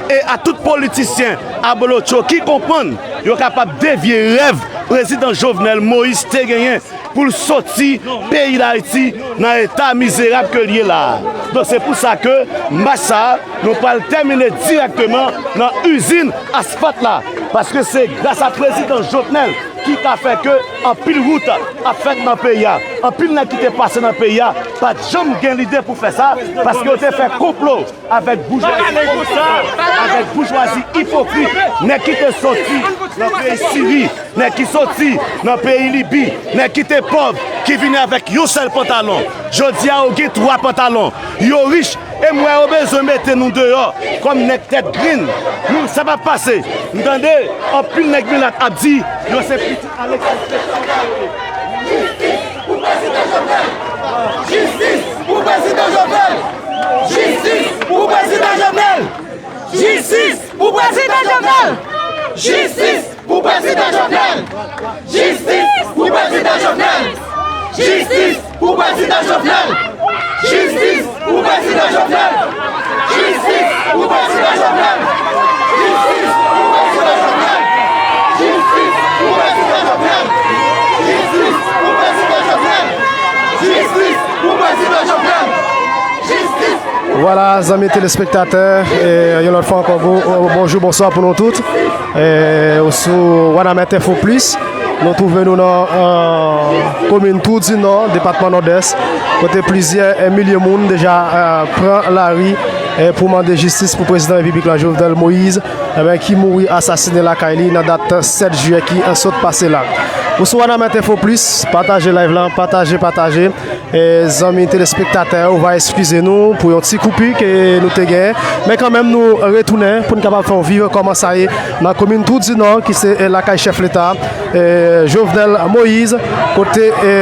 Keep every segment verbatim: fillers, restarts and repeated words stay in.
E a tout politisyen abolotcho ki konprann yo kapab devye rèv prezidan Jovenel Moïse te genyen pou l soti peyi Dayiti nan eta mizerab ke l ye la a. Donk, se pou sa ke mach sa a, nou pral tèmine dirèkteman nan izin asfalt la. Paske se gras a prezidan Jovenel ki ka fè ke anpil wout ap fèt nan peyi a. Anpil nèg ki te pase nan peyi a pa t janm gen lide pou fè sa, paske yo te fè konplo avèk boujwazi, avèk boujwazi ipokrit, nèg ki te soti nan peyi Siri, nèg ki soti nan peyi Libi, nèg ki te pòv, ki vini avèk yon sèl pantalon. Jodi a, yo gen twa pantalon. Yo rich, e m wè yo bezwen mete nou deyò kòm nèg tèt grenn. Nou, sa p ap pase. M tande anpil nèg milat ap di yo se pitit Alexis. Jistis pou prezidan Jovenel! Jistis pou prezidan Jovenel! Jistis pou prezidan Jovenel! Jistis pou prezidan Jovenel! Jistis pou prezidan Jovenel! Jistis pou prezidan Jovenel! Jistis pou prezidan Jovenel! Jistis pou prezidan Jovenel! Jistis pou prezidan Jovenel! Jistis pou prezidan Jovenel! Jistis pou prezidan Jovenel! Jistis pou prezidan Jovenel! Jistis! Vwala, zanmi telespektatè, e, yon lòt fwa ankò, bon, bonjou, bonswa pou nou tout. E, ou sou Wanament Info Plus. Nou twouve nou nan, e, komin Twou di Nò, depatman Nòdès, kote plizyè, e, milye moun deja, e, pran lari, e, pou mande jistis pou prezidan repiblik la, Jovenel Moïse, e ben, ki mouri asasinen lakay li nan dat sèt jiyè ki, e, sot pase la. Ou sou Wanament Info Plus, pataje live la, pataje, pataje. E, zanmi telespektatè, ou va eskize nou pou yon ti koupi ke nou te genyen. Men kanmenm, nou retounen pou n kapab fè yon viv kòman sa ye nan komin Twou di Nò, ki se, e, lakay chèf leta, e, Jovenel Moïse, kote, e,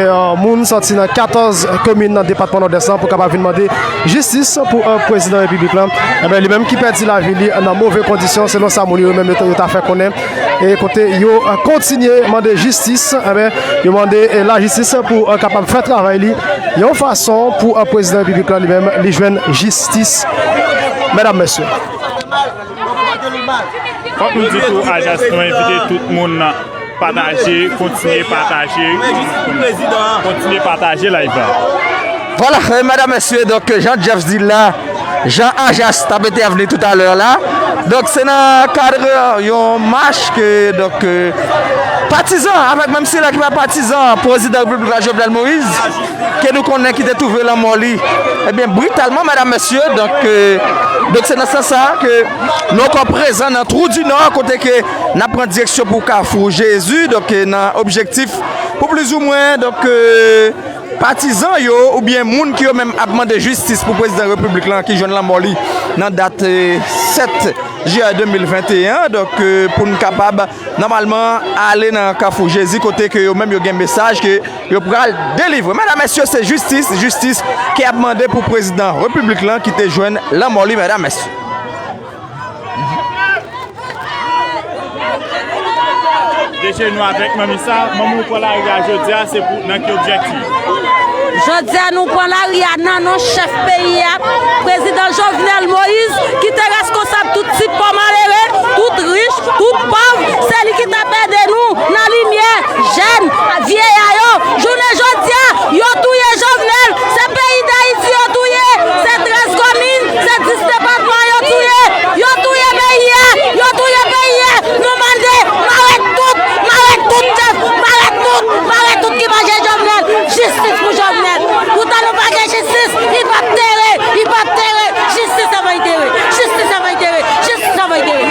moun sòti nan katòz komin nan depatman Nòdès lan pou kapab vin mande jistis pou, e, prezidan repiblik lan. Enben, li menm ki pèdi lavi li nan move kondisyon, selon sa moun yo menm yo ta, yo ta fè konnen. E kote yo, e, kontinye mande jistis, enben, yo mande, e, lajistis pou, e, kapab fè travay li yon fason pou, e, prezidan repiblik la li menm, li jwenn jistis. Medam, mesye. Fòk nou di tou, Ajas, nou envite tout moun pataje, kontinye pataje, kontinye pataje live la. Vwala, e, medam, mesye, donk, jan Jeff di la, jan Ajas t ap entèvni toutalè la. Donk, se nan kad yon mach ke, donk, e, patizan, avèk menm sila ki pa patizan prezidan repiblik la, Jovenel Moïse, ke nou konnen ki te twouve lanmò li, ebyen, britalman, medam, mesye. Donk, e, donk, se nan sans sa ke nou ankò prezan nan Twou di Nò, kote ke n ap pran direksyon pou Kafou Jezi, donk, e, nan objektif pou plizoumwen, donk, e, patizan yo, oubyen moun ki yo menm ap mande jistis pou prezidan repiblik lan ki jwenn lanmò li nan dat, e, sèt jiyè de mil venteyen, donk, e, pou n kapab nòmalman ale nan Kafou Jezi, kote ke yo menm yo gen mesaj ke yo pral delivre. Medam, mesye, se jistis, jistis ke y ap mande pou prezidan repiblik lan ki te jwenn lanmò li, medam, mesye. Deje nou avèk manmi sa, manmi ou pran lari a jodi a, se pou nan ki objektif? Jodi a nou pran lari a nan non chèf peyi a, prezidan Jovenel Moïse, ki te reskonsab tout ti pò malere, tout rich, tout pòv, se li ki t ap ede nou nan limyè, jèn, vyeya yo. Jounen jodi a, yo touye Jovenel, se peyi Dayiti yo touye, se trèz komin, se dis depatman yo touye, yo touye peyi a, yo touye peyi a. Nou mande, mare tout, mare tout chèf, mare tout, mare tout ki manje Jovenel. Jistis pou Jovenel. Poutan nou pa gen jistis, li p ap tere, li p ap tere. Jistis anvan li tere, jistis anvan li tere, jistis anvan li tere.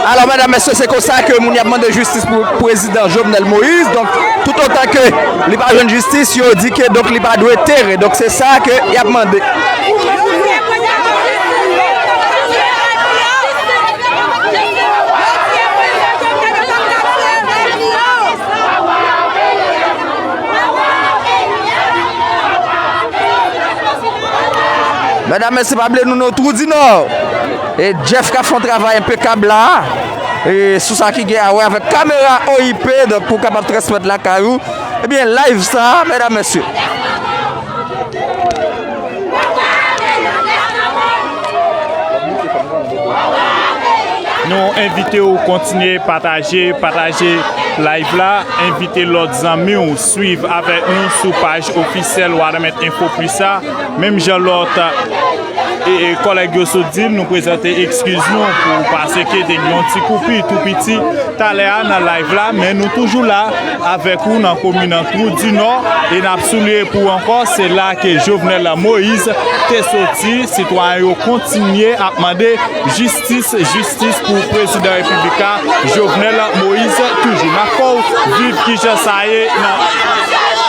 Alò, medam, mesye, se konsa ke moun y ap mande jistis pou prezidan Jovenel Moïse. Donk, toutotan ke li pa jwenn jistis, yo di ke, donk, li pa dwe tere. Donk, se sa ke y ap mande. Medam, mesye, pa bliye nou nan Twou di Nò. E Jeff k ap fè yon travay enpekab la. E sou sa ki gen a wè avèk kamera O I P, donk, pou kapab transmèt lakay ou. Ebyen, live sa, medam, mesye. Nou envite w kontinye pataje, pataje live la, envite lòt zanmi w swiv avèk nou sou paj ofisyèl Wanament Info Plus la. Menm jan lòt, e, e, kòlèg yo sot di l, nou prezante ekskiz nou pou paske te gen yon ti koupi tou piti talè a nan live la, men nou toujou la avèk ou nan komin Twou di Nò, e n ap souliye pou ankò, se la ke Jovenel Moïse te soti, sitwayen yo kontinye ap mande jistis, jistis pou prezidan repiblik la, Jovenel Moïse, toujou. N ap fè w viv kijan sa ye nan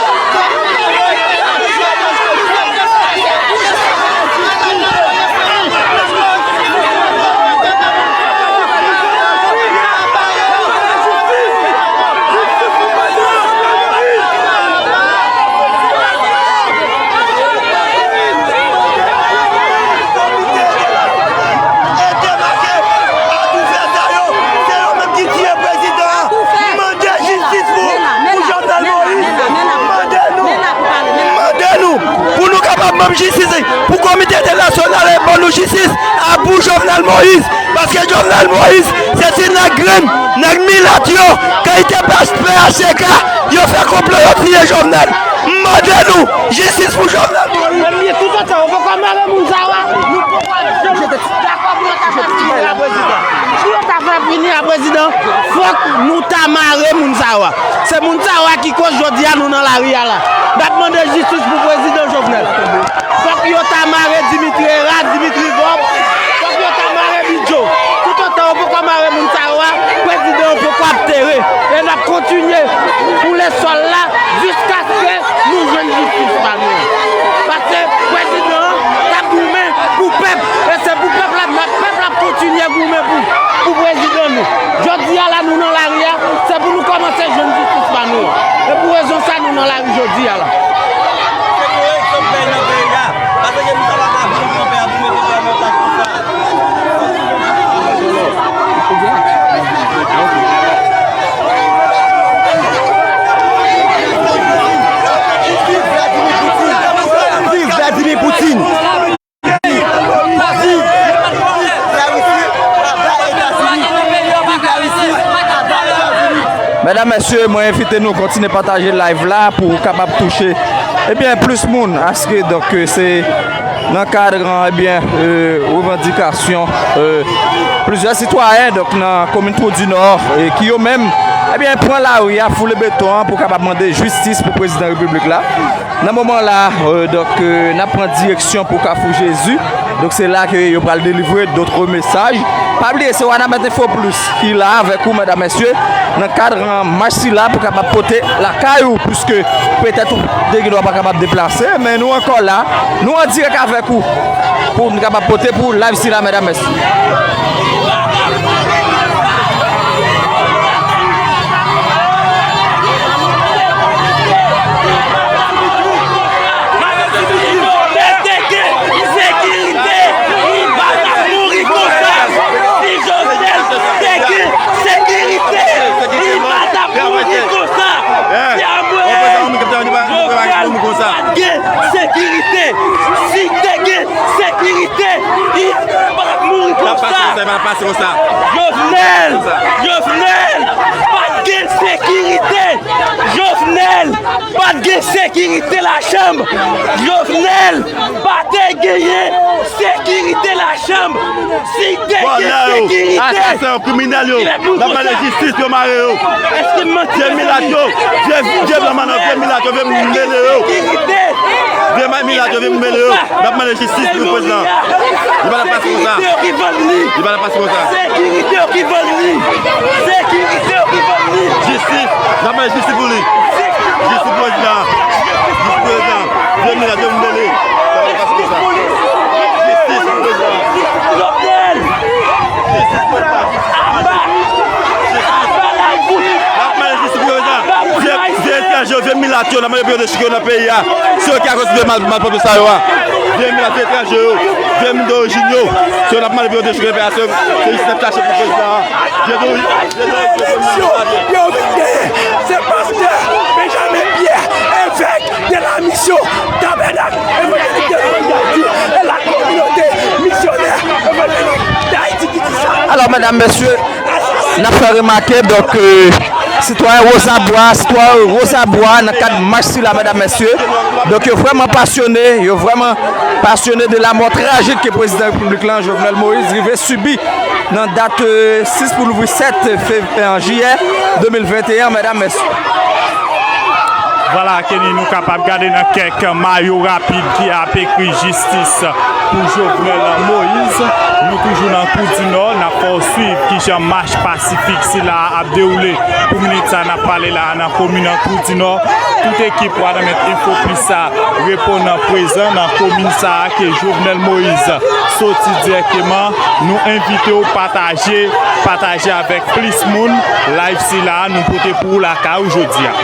Mande jistis pou, pou Jovenel Moïse. Mande nou. Mande nou. Pou nou kapab ban m jistis. Pou Komite Entènasyonal ban nou jistis. A pou Jovenel Moïse. Paske Jovenel Moïse, se ti nèg grenn, nèg milat yo, ke li te pè P H T K, yo fè konplo, yo tiye Jovenel. Mande nou. Jistis pou Jovenel Moïse. Mwen, toutotan, ou poko mare moun sa yo a, nou poko dakò pou yo ta fè vini a prezidan. Si yo ta fè vini a prezidan, fòk nou ta mare moun sa yo a. Se moun sa yo a ki koz jodi a nou nan lari a la. N ap mande jistis pou prezidan Jovenel. Fòk yo ta mare Dimitri Hérard, Dimitri Vorbe. Fòk yo ta mare Bidjo. Toutotan yo poko mare moun sa yo a, prezidan yo poko ap tere. E n ap kontinye woule sòl la jiskaske nou jwenn jistis pa nou an. Paske prezidan an t ap goumen pou pèp, e se pou pèp la, pèp la ap kontinye goumen pou, pou prezidan nou. Jodi a la, nou nan lari a, se pou nou kòmanse jwenn jistis pa nou an. E pou rezon sa, nou nan lari jodi a la. Se pou egzanp bèy nan peyi a. Paske nou sa pa ka vin kanpe ap mete kò nan tak konsa. Viv Vladimir Poutine! Viv Vladimir Poutine! Medam, mesye, mwen envite nou kontinye pataje live la pou kapab touche, ebyen, plis moun. Aske, donk, se nan kad, ebyen, e, revandikasyon, e, plizyè sitwayen, donk, nan komin Twou di Nò, e ki yo menm, ebyen, pran lari a, foule beton an pou kapab mande jistis pou prezidan repiblik la. Nan moman la, e, donk, e, n ap pran direksyon pou Kafou Jezi. Donk, se la ke yo pral delivre dòt mesaj. Pa bliye, se Wanament Info Plus ki la avèk ou, medam, mesye, nan kad mach sila pou kapab pote lakay ou, piske petèt ou te gen dwa pa kapab deplase, men nou ankò la, nou an dirèk avèk ou, pou nou kapab pote pou live sila, medam, mesye. Sekirite, li pa t ap mouri konsa. Si Jovenel te gen sekirite, li pa t ap mouri konsa. Jovenel pa t gen sekirite. Si te gen sekirite, li pa t ap mouri konsa. Jovenel, Jovenel pa t gen sekirite. Jovenel pa t gen sekirite lachanm. Jovenel pa te genyen sekirite lachanm. Si te gen sekirite, asasè yo, kriminèl yo, n ap mande jistis pou yo mare yo. Vye milat yo, vye, vye blan manan, vye milat yo, vye mele yo. Vye ma-, milat yo, vye mele yo. N ap mande jistis pou prezidan. Li pa t ap pase konsa. Li pa t ap pase konsa. Sekirite yo ki vann li. Sekirite yo ki vann li. Jistis. N ap mande jistis pou li. Jistis pou prezidan. Jistis pou prezidan. Vye milat yo mele. Li pa t ap pase konsa. Jistis pou prezidan. Jistis pou prezidan. N ap mande jistis pou prezidan. Vye, vye etranje yo, vye milat yo, n ap mande pou yo dechouke yo nan peyi a. Se yo ki akoz vye mal, malpwòpte sa yo a. Vye milat, vye etranje yo, vye moun dorijin yo. Se yo n ap mande pou yo dechouke nan peyi a. Se, se jistis n ap chache pou prezidan an. Vye dorijin, vye dorijin, vye moun yo. Yo vin genyen, se pastè Benjamin Pierre, evèk de la misyon Tabènak Evanjelik de Dayiti e la kominote misyonè evanjelik Dayiti ki di sa. Alò, medam, mesye, n ap fè remake, donk, euh, sitwayen Wozabwa, sitwayen Wozabwa, nan kad mach sila, medam, mesye, donk, yo vrèman pasyone, yo vrèman pasyone de lamò trajik ke prezidan repiblik lan, Jovenel Moïse, rive sibi nan dat, euh, sis pou louvri sèt fev-, euh, jiyè de mil venteyen, medam, mesye. Vwala, Kenny, nou kapab gade nan kèk mayo rapid ki ap ekri jistis pou Jovenel Moïse. Nou toujou nan Kou di Nò, n ap fè w swiv kijan mach pasifik sila ap dewoule pou minit sa n ap pale la nan komin Kou di Nò. Tout ekip Wanament Info Plus sa reponn prezan nan komin sa ke Jovenel Moïse soti dirèkteman. Nou envite w pataje, pataje avèk plis moun live sila nou pote pou ou lakay ou jodi a.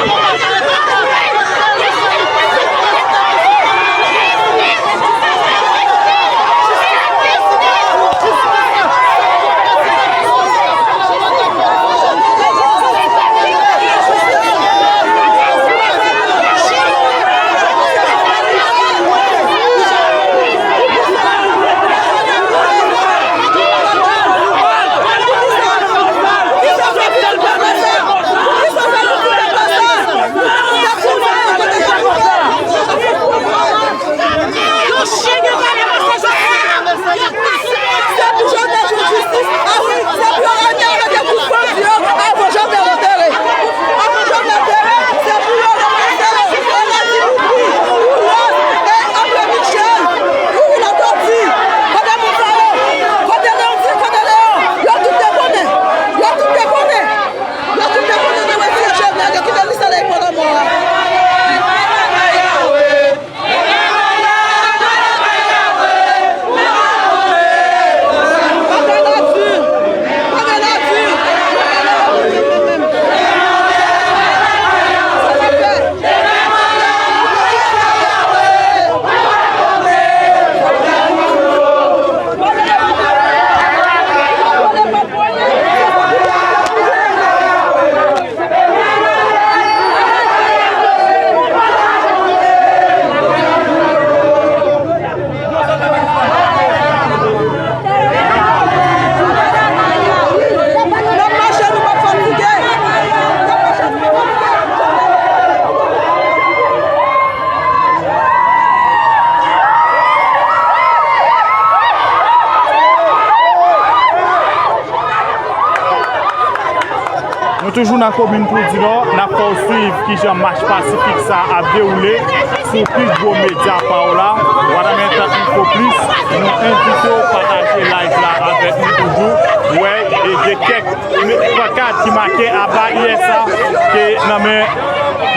Se pou Jovenel jwenn jistis. A wi, se pou yo rete mete kout pwen sou yo avan Jovenel antere. Avan Jovenel antere, se pou yo rete antere. Pou Lati Boukwi, pou Lòs, e André Michel, pou Latòti. Kote moun sa yo? Kote Leonti? Kote Leon? Yo tout te konnen. Yo tout te konnen. Yo tout te konnen yo retire Jovenel, yo kite li sèl avèk lanmò a. Nou toujou nan komin Kou di Nò, n ap fè w swiv kijan mach pasifik sa ap dewoule sou pi gwo medya pa w la, Wanament Info Plus. Nou envite w pataje live la avèk nou toujou. Wè, e gen kèk pankad ki make "Aba USA" ke nan men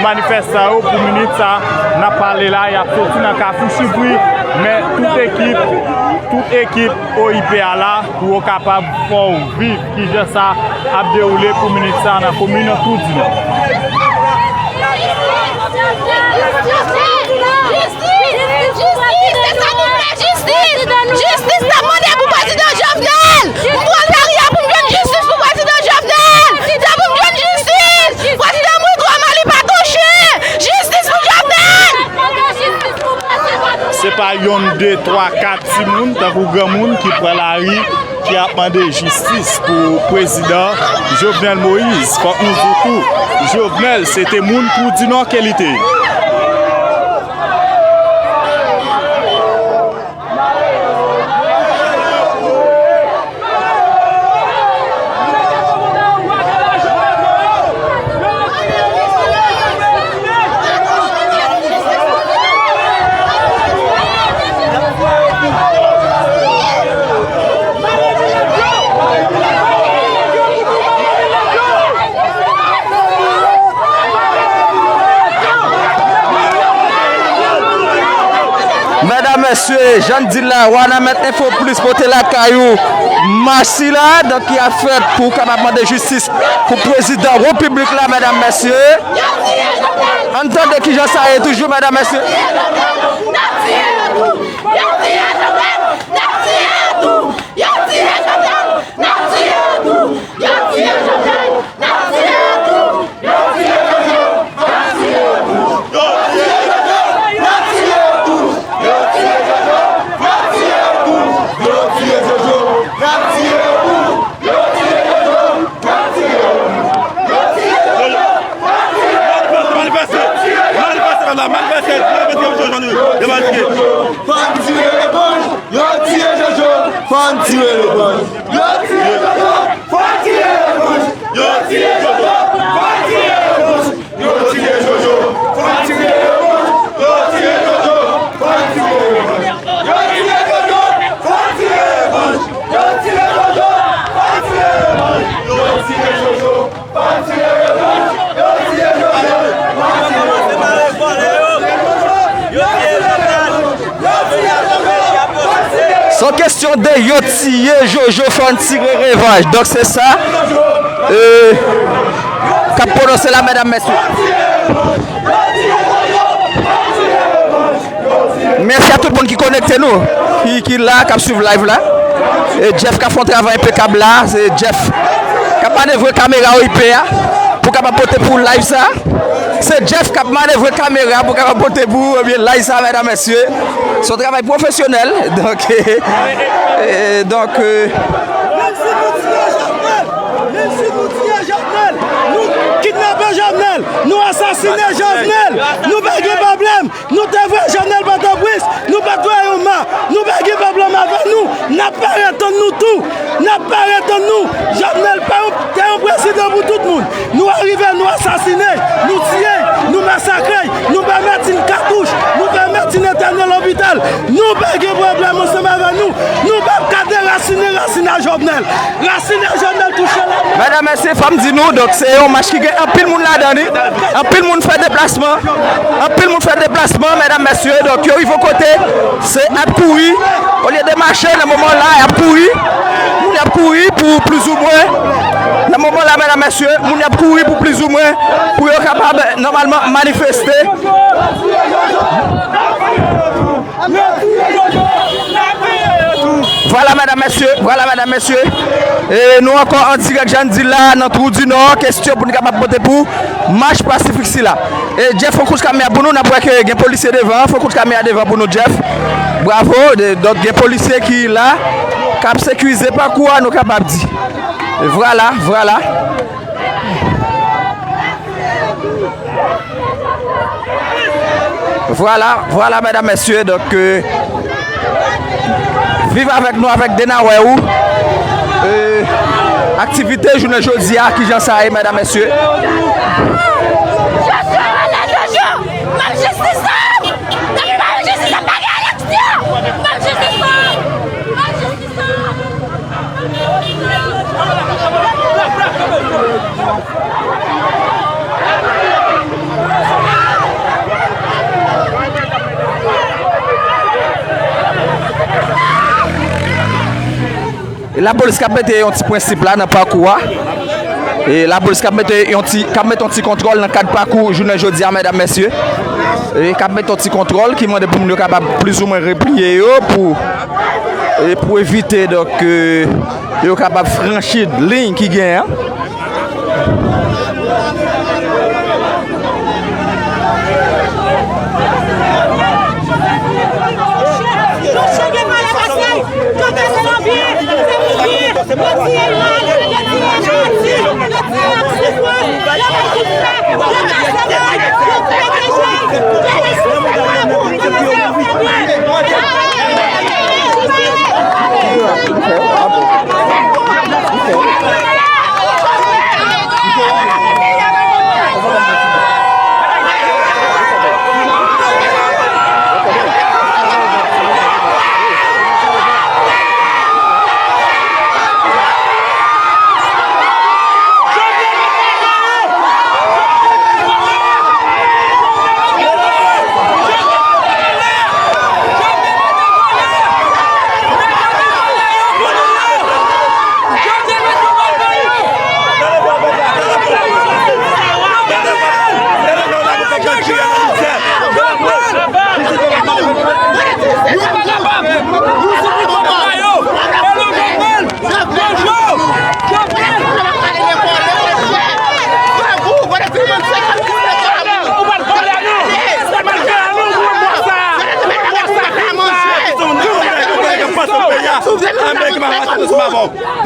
manifestan yo pou minit sa n ap pale la, y ap soti nan Kafou Chibri, men tout ekip, tout ekip O I P a la pou yo kapab fè w viv kijan sa ap dewoule pou minit sa nan komin Kou di Nò. Jistis! Jistis! Se sa nou vle, jistis! Jistis n ap mande pou prezidan Jovenel! M pran lari a pou m jwenn jistis pou prezidan Jovenel! Se pou m jwenn jistis! Prezidan Moïse Gramali pa touche! Jistis pou Jovenel! Se pa yonn, de, twa, kat timoun, tankou granmoun ki pran lari, ki ap mande jistis pou prezidan Jovenel Moïse. Fòk nou di tou, Jovenel, se te moun Kou di Nò ke li te ye. Medam, mesye, jan n di l la, Wanament Info Plus pote lakay ou mach sila, donk, ki ap fèt pou w kapab mande jistis pou prezidan repiblik la, medam, mesye. Ann tande kijan sa ye toujou, medam, mesye. Tande yo tiye Jojo, fò n tire revanj. Donk se sa, euh, k ap pwononse la, medam, mesye. Mèsi a tout moun ki konekte nou, ki, ki la, k ap swiv live la. E Jeff k ap fè yon travay enpekab la. Se Jeff k ap manevre kamera O I P a pou kapab pote pou live sa. Se Jeff k ap manevre kamera pou kapab pote pou, ebyen, live sa, medam, mesye. Se yon travay pwofesyonèl. Donk, e, donk, e, menm si nou tiye Jovenel, menm si nou tiye Jovenel, nou kidnape Jovenel, nou asasine Jovenel, nou pa gen pwoblèm. Nou te voye Jovenel Pòtoprens, nou pa t voye yon ma, nou pa gen pwoblèm avè nou, n ap parèt tann nou tou, n ap parèt tann nou. Jovenel pa yon, te yon prezidan pou tout moun. Nou arive, nou asasine, nou tiye, nou masakre, nou bay Martine katouch, nou bay Martine entène lopital. Nou pa gen pwoblèm ansanm avè nou, nou p ap ka derasine rasin a Jovenel. Rasin a Jovenel touche la. Medam, mesye, fò m di nou, donk, se yon mach ki gen anpil moun ladan li. Anpil moun fè deplasman. Anpil moun fè deplasman, medam, mesye. Donk, yo rive yon kote, se ap kouri. Olye de mache, nan moman la, y ap kouri. Moun y ap kouri pou plizoumwen. Nan moman la, medam, mesye, moun y ap kouri pou plizoumwen, pou yo kapab, nòmalman, manifeste. Vwala, medam, mesye, vwala, medam, mesye. E nou ankò an dirèk, jan n di la, nan Twou di Nò, kesyon pou n kapab pote pou mach pasifik sila. E Jeff, fè yon kout kamera pou nou, n ap wè ke gen polisye devan, fè yon kout kamera devan pou nou, Jeff. Bravo, de, donk gen polisye ki la, k ap sekirize pakou a, nou kapab di. E vwala, vwala. Vwala, vwala, medam, mesye, donk, euh, viv avèk nou, avèk Denawè ou. Euh, aktivite jounen jodi a, kijan sa ye, medam, mesye? Jojo, ale, Jojo! M ap jistis sa! Depi pa jistis sa, pa gen eleksyon! M ap jistis sa! M ap jistis sa! E lapolis k ap mete yon ti prensip la nan pakou a. E lapolis k ap mete yon ti, k ap mete yon ti kontwòl nan kad pakou jounen jodi a, medam, mesye. E k ap mete yon ti kontwòl ki mande pou moun yo kapab plizoumwen repliye yo pou, e pou evite, donk, euh, yo kapab franchi liy ki genyen an.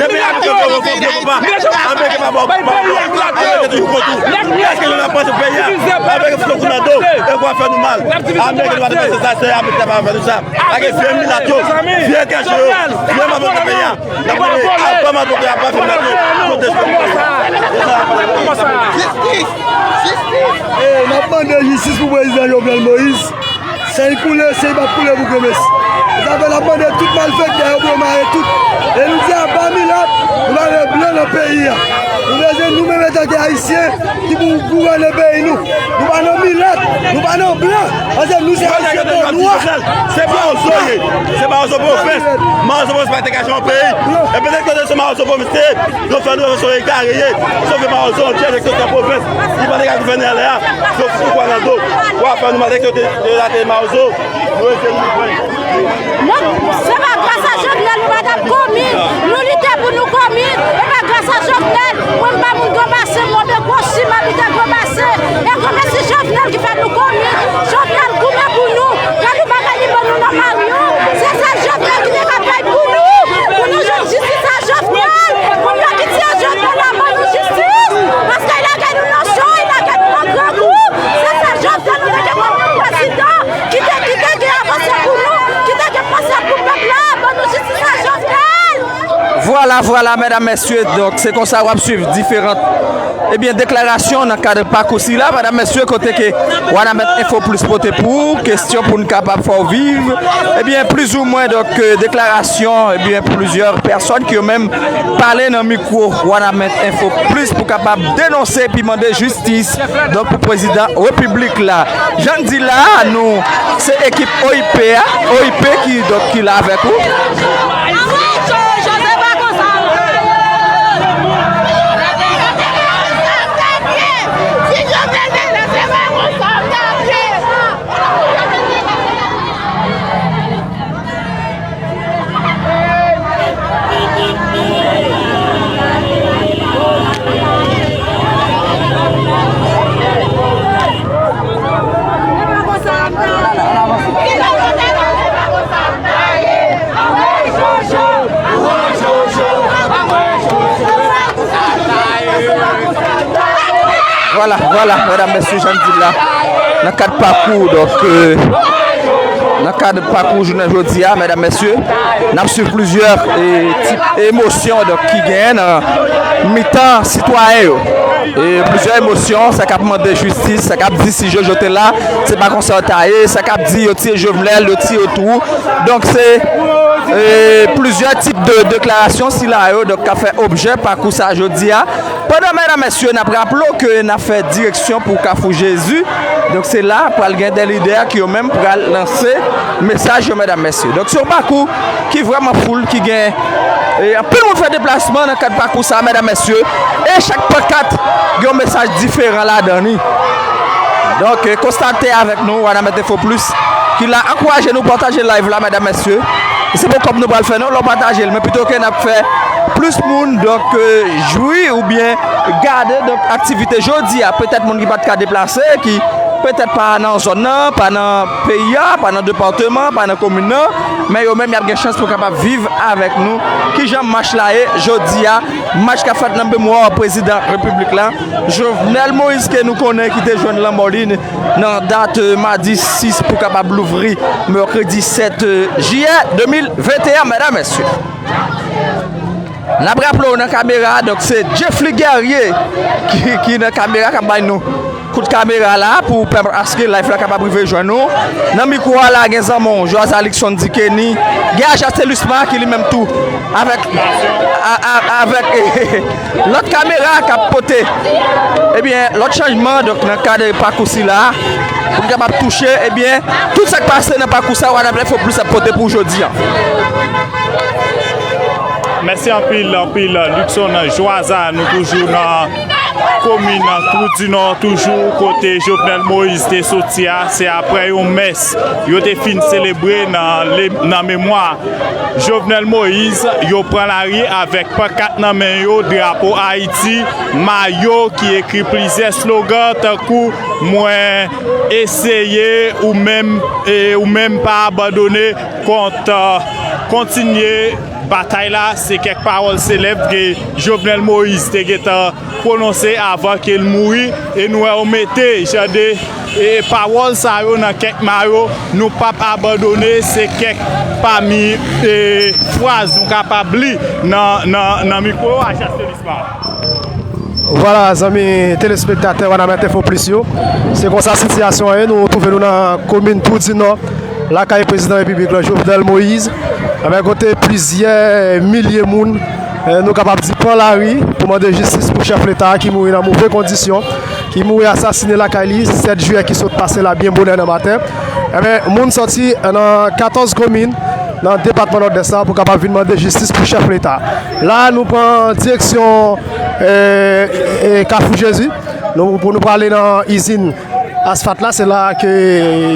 Ameriken pa ba w, pa ba w, pa ba w. Ameriken pa ba w, pa ba w. Ameriken toujou kont ou. Èske nou ap panse peyi a? Ameriken fout nou kou nan do. E kwa fè nou mal. Ameriken pa te panse sa, se Ameriken pa fè nou sa. Ak vye milat yo, vye gason yo, vye mafya peyi a. N ap mande Obama pou ke ap fè milat yo. Kote jistis? Jistis! Jistis! E, n ap mande jistis pou prezidan Jovenel Moïse. San l koule, san l p ap koule pou granmesi. Se sa fè n ap mande tout malfektè yo pou yo mare tout. E nou di aba milat, nou pa vle blan nan peyi a. Nou bezwen nou menm antanke Ayisyen ki pou gouvène peyi nou. Nou pa nan milat, nou pa nan blan. Paske nou se Ayisyen bò nwa. Se Mawozo ye. Se Mawozo pwofès. Mawozo pwofès pa te ka chanje yon peyi. E petèt kote se Mawozo pwofès te ye, yo fè nou fè son egare ye. Sove Mawozo antyè se sa pwofès. Li pa te ka gouvène alè a. Yo fout kwa nan do. Kwa fè nou malèk yo te, te late Mawozo. Nou ese nou pran. Non, se pa gras a Jovenel nou pa t ap komin. Nou lite pou nou komin. E pa gras a Jovenel. Mwen, m pa moun Granbasen, m monte gwo si m abite Granbasen. E Granbasen Jovenel ki fè nou komin. Jovenel goumen pou nou. Gade bagay li ban nou nan mari yo. Se sèl Jovenel ki te ka bay pou nou. Pou nou jwenn jistis a Jovenel. Pou nou ki tiye Jovenel la ban nou jistis. Paske li lage nou nan cho, li lage nou nan grangou. Se sèl Jovenel nou te gen kòm prezidan. Ki te, ki te gen avanse pou nou, ki te gen panse pou pèp la, ban nou jistis a Jovenel! Vwala, vwala, medam, mesye, donk se konsa w ap swiv diferan, ebyen, deklarasyon nan kad pakou sila, medam, mesye, kote ke Wanament Info Plus pote pou ou, kesyon pou n kapab fè w viv, ebyen, plizoumwen, donk, euh, deklarasyon, ebyen, plizyè pèsòn ki yo menm pale nan mikwo Wanament Info Plus pou kapab denonse epi mande jistis, donk, pou prezidan repiblik la. Jan n di la, nou, se ekip O I P a, O I P ki, donk, ki la avèk ou. Vwala, vwala, medam, mesye, jan n di l la, nan kad pakou, donk, euh, nan kad pakou jounen jodi a, medam, mesye, n ap swiv plizyè, e, tip emosyon, donk, ki genyen nan mitan sitwayen yo. E plizyè emosyon, sa k ap mande jistis, sa k ap di si Jojo te la, se pa konsa yo ta ye, sa k ap di yo tiye Jovenel, yo tiye yo tou. Donk, se, e, plizyè tip de deklarasyon sila yo, donk, k ap fè objè pakou sa jodi a. Pandan, medam, mesye, n ap raple w ke n ap fè direksyon pou Kafou Jezi. Donk, se la pral gen de lidè ki yo menm pral lanse mesaj yo, medam, mesye. Donk, se yon pakou ki vrèman foul, ki gen, e, anpil moun fè deplasman nan kad pakou sa, medam, mesye. E chak pankat gen yon mesaj diferan ladan li. Donk, e, konstate avèk nou, Wanament Info Plus, ki la ankouraje nou pataje live la, medam, mesye. E se pou kòb nou pral fè non, lè w pataje l, men pito ke n ap fè plis moun, donk, euh, jwi oubyen gade, donk, aktivite jodi a. Petèt moun ki pa t ka deplase, ki petèt pa nan zòn nan, pa nan peyi a, pa nan depatman, pa nan komin nan, men yo menm y ap gen chans pou kapab viv avèk nou kijan mach la ye jodi a, mach k ap fèt nan memwa prezidan repiblik la, Jovenel Moïse, ke nou konnen ki te jwenn lanmò li nan dat, euh, madi sis pou kapab louvri mèkredi sèt, euh, jiyè de mil venteyen, medam, mesye. N ap raple w nan kamera, donk se Jeffly Guerrier ki, ki nan kamera k ap bay nou kout kamera la pou pèmèt aske live la kapab rive jwenn nou. Nan mikwo a la gen zanmi w, Joaz Alixon Dikeni, gen Ajaste Lusma ki li menm tou avèk, a, a, avèk lòt kamera k ap pote, ebyen, lòt chanjman, donk, nan kad pakou sila, pou n kapab touche, ebyen, tout sa k pase nan pakou sa, Wanament Info Plus ap pote pou w jodi a. Mèsi anpil, anpil, Luckson Joaza, nou toujou nan komin Twou di Nò, toujou kote Jovenel Moïse te soti a, se aprè yon mès yo te fin selebre nan le-, nan memwa Jovenel Moïse, yo pran lari avèk pankat nan men yo, drapo Ayiti, mayo ki ekri plizyè slogan tankou "Mwen eseye, ou menm, e, ou menm pa abandone, kont, kontinye batay la", se kèk pawòl selèb ke Jovenel Moïse te gentan pwononse avan ke l mouri, e nou wè yo mete jan de, e, pawòl sa yo nan kèk mayo, "Nou p ap abandone", se kèk pami, e, fraz nou kapab li nan, nan, nan mikwo a Chastelisma. Vwala, zanmi telespektatè Wanament Info Plus yo, se konsa sitiyasyon an ye, nou twouve nou nan komin Twou di Nò, lakay prezidan repiblik la, Jovenel Moïse, anben kote plizyè milye moun Eh, nou kapab di pran lari pou mande jistis pou chèf leta a ki mouri nan move kondisyon, ki mouri asasinen lakay li sèt jiyè ki sot pase la byen bonè nan maten. Enben, moun sòti nan katòz komin nan depatman Nòdès la pou kapab vin mande jistis pou chèf leta. La, nou pran direksyon, eh, eh, Kafou Jezi. Nou, pou nou prale nan izin asfalt la, se la ke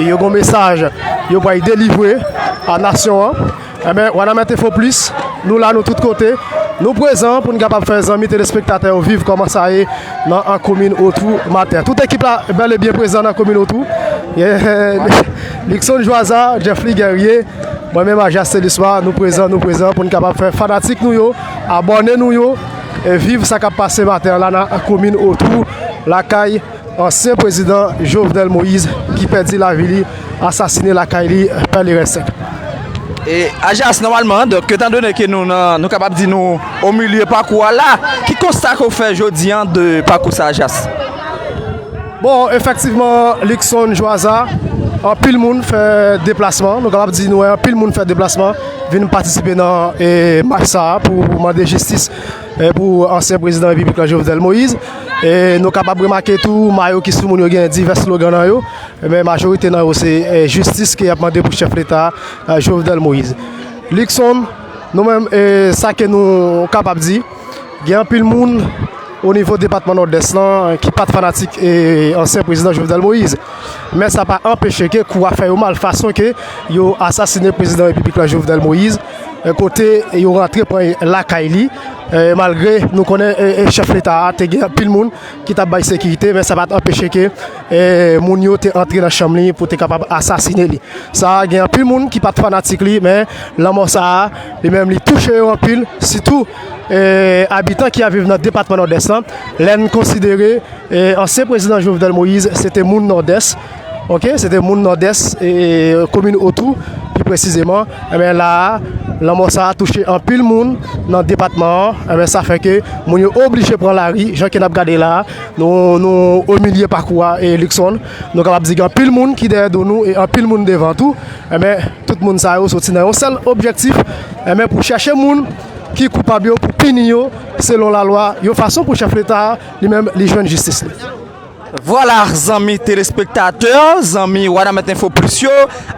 yo gon mesaj yo pral delivre a nasyon an. Enben, Wanament Info Plus, nou la, nou tout kote. Nou prezan pou n kapab fè zanmi telespektatè yo viv kòman sa ye nan an komin Otou maten. Tout ekip la bèl e byen prezan nan komin Otou. Luckson Joiza, Jeffly Guerrier, mwen menm Ajas Telisma, nou prezan, nou prezan pou n kapab fè fanatik nou yo, abòne nou yo, e viv sa k ap pase maten an la nan komin Otou, lakay ansyen prezidan Jovenel Moïse ki pèdi lavi li, asasinen lakay li, Pèleren senk. E Ajas, nòmalman, donk, etan done ke nou nan, nou kapab di nou o milye pakou a la, ki konsta ke w fè jodi an de pakou sa, Ajas? Bon, efektivman, Luckson Joiza, anpil moun fè deplasman, nou kapab di nou wè anpil moun fè deplasman, vin patisipe nan, e, mach sa a pou mande jistis, e, pou ansyen prezidan repiblik la, Jovenel Moïse. E nou kapab remake tou, mayo ki sou moun yo gen divès slogan nan yo, men majorite nan yo se, e, jistis ke y ap mande pou chèf leta a, e, Jovenel Moïse. Luckson, nou menm, e, sa ke nou kapab di, gen anpil moun o nivo depatman Nòdès lan ki pa t fanatik, e, ansyen prezidan Jovenel Moïse. Men sa pa anpeche ke kou a fè yo mal fason ke yo asasinen prezidan repiblik la, Jovenel Moïse, e, kote yo rantre pran lakay li, e, malgre nou konnen, e, e, chèf leta a te gen anpil moun ki t ap bay sekirite, men sa pa t anpeche ke, e, moun yo te antre nan chanm li pou te kapab asasinen li. Sa a, gen anpil moun ki pa t fanatik li, men lanmò sa a, li menm, li touche yo anpil, sitou, e, abitan ki ap viv nan depatman Nòdès lan. Lè n konsidere, e, ansyen prezidan Jovenel Moïse, se te moun Nòdès, oke, se te moun Nòdès, e, komin Otou, pi presizeman. Enben, la a, lanmò sa a touche anpil moun nan depatman an. Enben, sa fè ke moun yo oblije pran lari, jan ke n ap gade la a, nou, nou o milye pakou a, e, Luckson. Nou kapab di gen anpil moun ki dèyè do nou e anpil moun devan tou. Enben, tout moun sa yo soti nan yon sèl objektif, enben, pou chèche moun ki koupab yo, pou pini yo selon lalwa, yon fason pou chèf leta a, li menm, li jwenn jistis li. Vwala, zanmi telespektatè, zanmi Wanament Info Plus yo,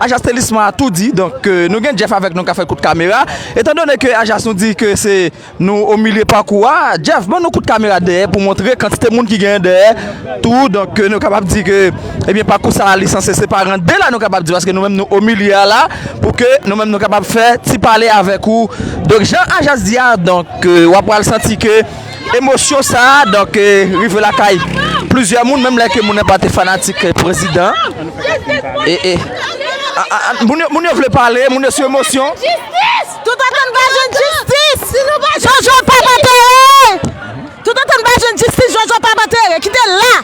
Ajas Telisma tou di, donk, e, nou gen Jeff avèk nou k ap fè kout kamera. Etan done ke Ajas nou di ke se nou o milye pakou a, Jeff, ban nou kout kamera dèyè pou montre kantite moun ki genyen dèyè tou. Donk, e, nou kapab di ke, ebyen, pakou sa a, li sanse separe an de la, nou kapab di, paske nou menm nou o milye a la, pou ke nou menm nou kapab fè ti pale avèk ou. Donk, jan Ajas di a, donk, e, w ap pral santi ke emosyon sa a, donk, e, rive lakay plizyè moun, menm lè ke moun nan pa te fanatik, e, prezidan. E, e, a, a, a, moun yo, moun yo vle pale, moun yo sou emosyon. Jistis! Toutotan n pa jwenn jistis, si nou pa jwenn, Jojo p ap antere! Toutotan n pa jwenn jistis, Jojo p ap antere. Kite l la!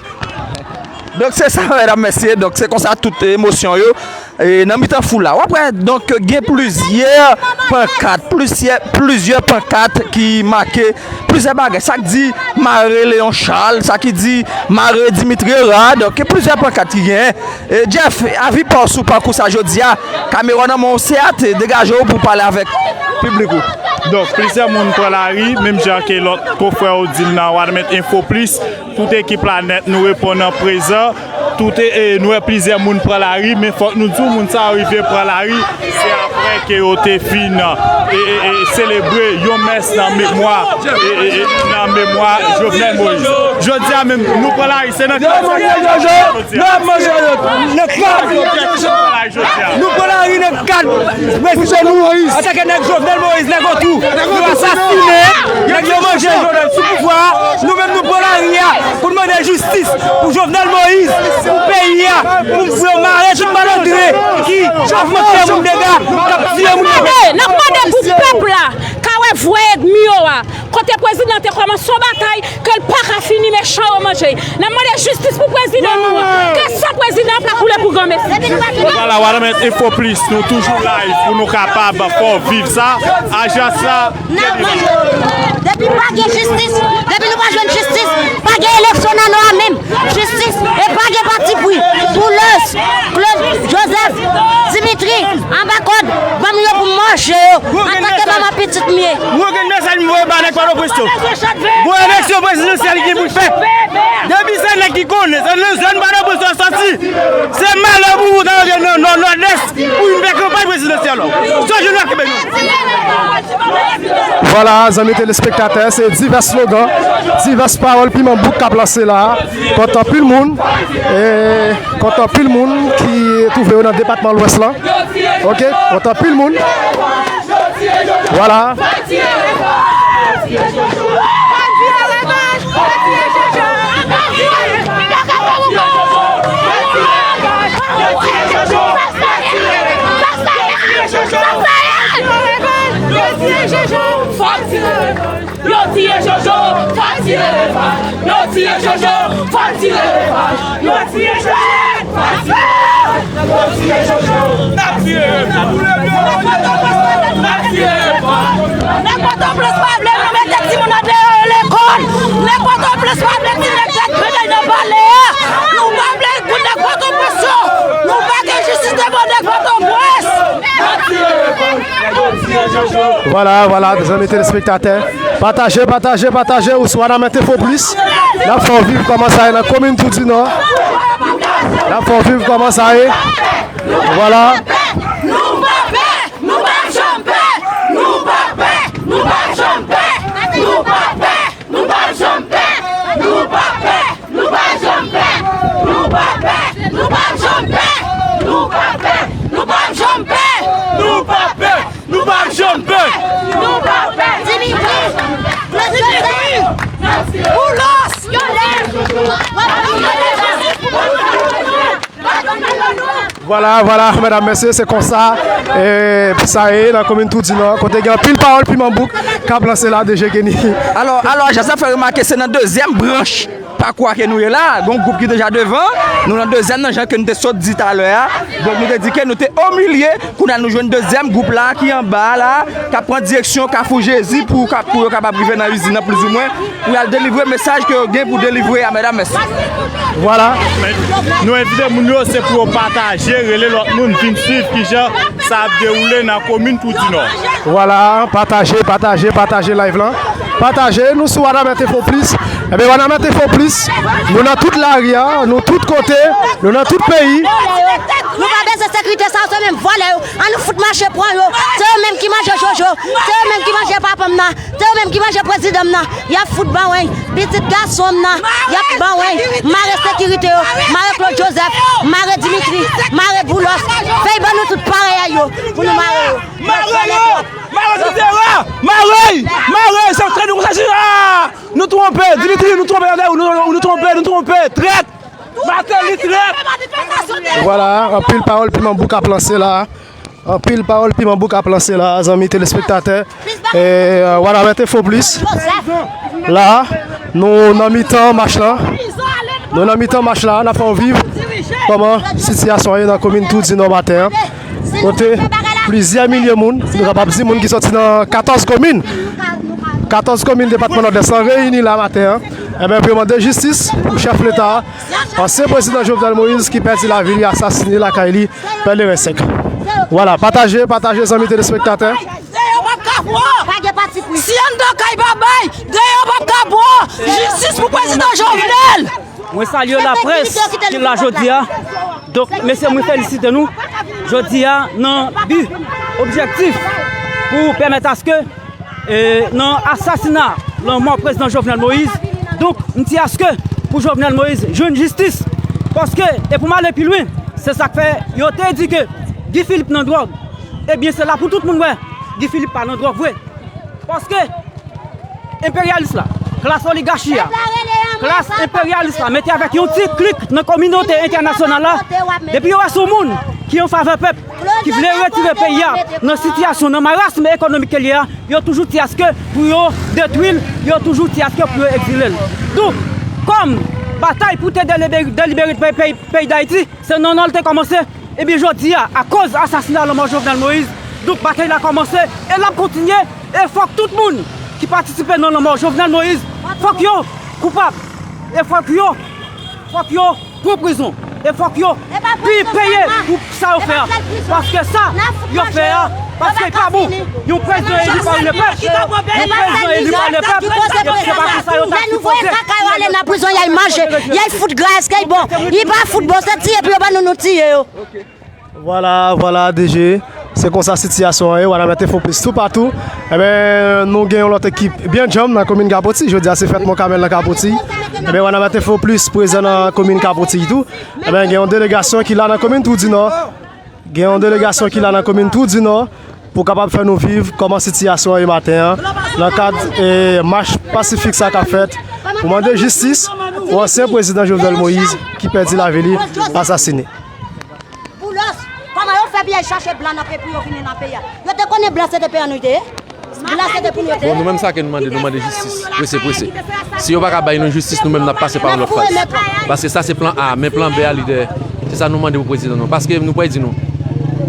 Donk, se sa, medam, mesye. Donk, se konsa tout emosyon yo, e, nan mitan foul la. W ap wè, donk, gen plizyè pankat, plizyè, plizyè pankat ki make plizyè bagay. Sa k di mare Léon Charles, sa ki di mare Dimitri Hérard. Donk, gen plizyè pankat ki genyen. E, Jeff, avi pa w sou pakou sa jodi a? Kamera w nan men w, se a te degaje w pou w pale avèk piblik ou. Donk, plizyè moun pran lari, menm jan ke lòt konfrè yo di l nan Wanament Info Plus, tout ekip la nèt, nou reponn an prezan. Tout e, e, nou wè plizyè moun pran lari, men fòk nou di w, moun sa yo rive pran lari, se apre ke yo te fin, e, e, e, selebre yon mès nan memwa, e, e, e, nan memwa Jovenel Moïse. Jodi a menm, nou pran lari, se nan kè sa ki pase jodi a. N ap manje yo nan kad. Nou pran lari nan kad prezidan nou, antanke nèg Jovenel Moïse, nèg Otou, yo asasinen, nèg yo manje Jovenel sou pouvwa a. Nou menm, nou pran lari a pou n mande jistis pou Jovenel Moïse, pou peyi a, pou, pou yo mare tout malandren ki ap fè moun dega, k ap tiye moun. N ap mande, n ap mande pou pèp la ka wè vrè ènmi yo a. Kote prezidan te kòmanse yon batay ke l pa ka fini, mechan yo manje. N ap mande jistis pou prezidan nou an. Ke san prezidan an pa koule pou granmesi. Vwala, Wanament Info Plus, nou toujou live pou nou kapab fè w viv sa. Ajans la. N ap manje. Depi pa gen jistis, depi nou pa jwenn jistis, pa gen eleksyon nan nò a menm. Jistis e pa gen patipri pou Lens, Claude Joseph, Dimitri, anba kòd, banm yo pou Manje yo, antanke manman pitit m ye. Mwen gen mesaj m voye ba nèg Pòtoprens yo. Bon, eleksyon prezidansyèl ki pou fèt. Depi se nèg ki konnen, se nan zòn Pòtoprens yo sòti. Se malè pou ou ta antre nan Nò, Nòdès, pou vin fè kanpay prezidansyèl ou. Sonje nou ak Kebek nou. Vwala, zanmi telespektatè, se divès slogan, divès pawòl piman bouk k ap lanse la a, kont anpil moun, e kont anpil moun ki twouve yo nan depatman Lwès lan. Ok, kont anpil moun. Vwala. Fòk tire Yo tiye Jojo, fò tire revanj. Yo tiye Jojo, fò tire revanj. Yo tiye Jojo, fò tire revanj. Yo tiye Jojo. N ap tiye revanj. N ap tiye revanj. Nèg Pòtoprens pa vle nou mete timoun nan deyò lekòl. Nèg Pòtoprens pa vle ti nèg tèt grenn nan vale a. Nou pa vle gout nèg Pòtoprens yo. Nou pa gen jistis devan nèg Pòtoprens. N ap tiye revanj. Vwala, vwala, zanmi telespektatè. Pataje, pataje, pataje, ou sou Wanament Info Plus. N ap fè w viv kòman sa ye nan komin Tou di Nò. N ap fè w viv kòman sa ye. Vwala. Nou pa pè, nou pa janm pè, nou pa pè, nou pa janm pè, nou pa pè. Nou p ap janm pè! Nou p ap janm pè! Nou p ap janm pè! Nou p ap pè! Nou p ap janm pè! Nou p ap pè! Nou p ap janm pè! Nou p ap pè! Nou p ap pè! Nou p ap pè! Dimitri! Dimitri! Boulos! Vwala, vwala, medam, mesye, se konsa, e, sa ye nan komin Tou di Nò, kote gen anpil pawòl piman bouk k ap lanse la, D J Kenny. Alò, alò, Jazz ap fè remake se nan dezyèm branch pakou a ke nou ye la. Gon gwoup ki deja devan, nou nan dezyèm nan, jan ke nou te sot di talè a. Donk, nou te di ke nou te o milye, kounye a nou jwenn dezyèm gwoup la ki anba a la, k ap pran direksyon Kafou Jezi pou, pou yo kapab rive nan izin nan, plizoumwen. Pou y al delivre mesaj ke yo gen pou delivre a, medam, mèsi. Vwala. Nou envite moun yo, se pou yo pataje, rele lòt moun, vin swiv kijan sa ap dewoule nan komin Tou di Nò. Vwala, pataje, pataje, pataje live lan. Pataje, nou sou Wanament Info Plus. Ebyen, Wanament Info Plus, nou nan tout lari a, nou tout kote, nou nan tout peyi. Nou pa bezwen sekirite sa yo, se menm vòlè yo. Ann nou fout mache pran yo. Se yo menm ki manje Jojo. Se yo menm ki manje papa m nan. Se yo menm ki manje prezidan m nan. Y ap fout ban wen. Pitit gason m nan. Y ap ban wen. Mare sekirite yo. Mare Claude Joseph. Mare Dimitri. Mare Boulos. Fèy ban nou tout parèy a yo. Pou nou mare yo. Mare yo! Mare Dimitri! Mare! Mare! Se trèt nou konsa, si, ah! Nou twonpe! Dimitri, nou twonpe avè ou! Nou, nou, nou twonpe! Nou twonpe! Trèt! Martelly trèt! Vwala, anpil pawòl piman bouk ap lanse la. Anpil pawòl piman bouk ap lanse la, zanmi telespektatè. E, Wanament Info Plus. La, nou nan mitan mach lan. Nou nan mitan mach la, n ap fè w viv kòman sitiyasyon an ye nan komin Tou di Nò maten an. Kote plizyè milye moun, nou kapab di moun ki sòti nan katòz komin. Katòz komin depatman Nòdès lan reyini la maten an. Ebyen, pou yo mande jistis pou chèf Leta a, ansyen prezidan Jovenel Moïse, ki pèdi lavi li, asasine lakay li, Pèleren senk. Vwala, pataje, pataje, zanmi telespektatè. Deyò p ap ka pran! Pa gen pati pri. Si anndan kay pa bay, deyò p ap ka pran! Jistis pou prezidan Jovenel! Mwen salye laprès ki la jodi a. Donk, mesye, mwen felisite nou jodi a nan bi, objektif pou pèmèt aske, e, nan asasina, lanmò prezidan Jovenel Moïse. Donk, m di aske pou Jovenel Moïse jwenn jistis. Paske, e pou m ale pi lwen, se sa k fè yo te di ke Guy Philippe nan dwòg. Ebyen, se la pou tout moun wè Guy Philippe pa nan dwòg vre. Paske enperyalis la, klas oligachi a, klas enperyalis la, mete avèk yon ti klik nan kominote entènasyonal la, depi yo wè se yon moun ki an favè pèp, ki vle retire peyi a nan sitiyasyon, nan marasm ekonomik ke l ye a, yo toujou di aske pou yo detwi l, yo toujou di aske pou yo egzile l. Donk, kòm batay pou te delibere, delibere peyi, peyi, peyi Dayiti, se nan non l te kòmanse, ebyen, jodi a, akoz asasina lanmò Jovenel Moïse, donk batay la kòmanse e l ap kontinye. E fòk tout moun ki patisipe nan lanmò Jovenel Moïse, fòk yo koupab. E fòk yo, fòk yo pran prizon. E fòk yo pi peye pou sa yo fè a. Paske sa yo fè a, Paske li pa bon. Yon prezidan eli pa le pèp. Yon prezidan eli pa le pèp. Se pa konsa yo ta sipoze. Lè nou voye kaka yo ale nan prizon, y ay manje, y ay fout gra, èske y bon? Y pa fout bon, se tiye pou yo ban nou, nou tiye yo. Vwala, vwala, D J. Se konsa sitiyasyon an ye, Wanament Info Plus toupatou. Enben, nou gen yon lòt ekip byen djanm nan komin Kapoti. Jodi a, se fèt Mont Kamèl nan Kapoti. Enben, Wanament Info Plus prezan nan komin Kapoti tou. Enben, gen yon delegasyon ki la nan komin Twou di Nò. Gen yon delegasyon ki la nan komin Twou di Nò pou kapab fè nou viv kòman sitiyasyon an ye maten an, nan kad, e, mach pasifik sa k ap fèt pou mande jistis pou ansyen prezidan Jovenel Moïse ki pèdi lavi li asasine. Boulos, kòman yo fè byen chache blan nan peyi pou yo vini nan peyi a? Yo te konnen blan se te peyi an nou te ye? Blan se te pou nou te ye? Bon, nou menm sa ke nou mande, nou mande jistis, prese, prese. Si yo pa ka bay nou jistis, nou menm n ap pase pa yon lòt faz. Paske sa se plan A, men plan B a li dèyè. Se sa nou mande pou prezidan nou. Paske nou pral di nou,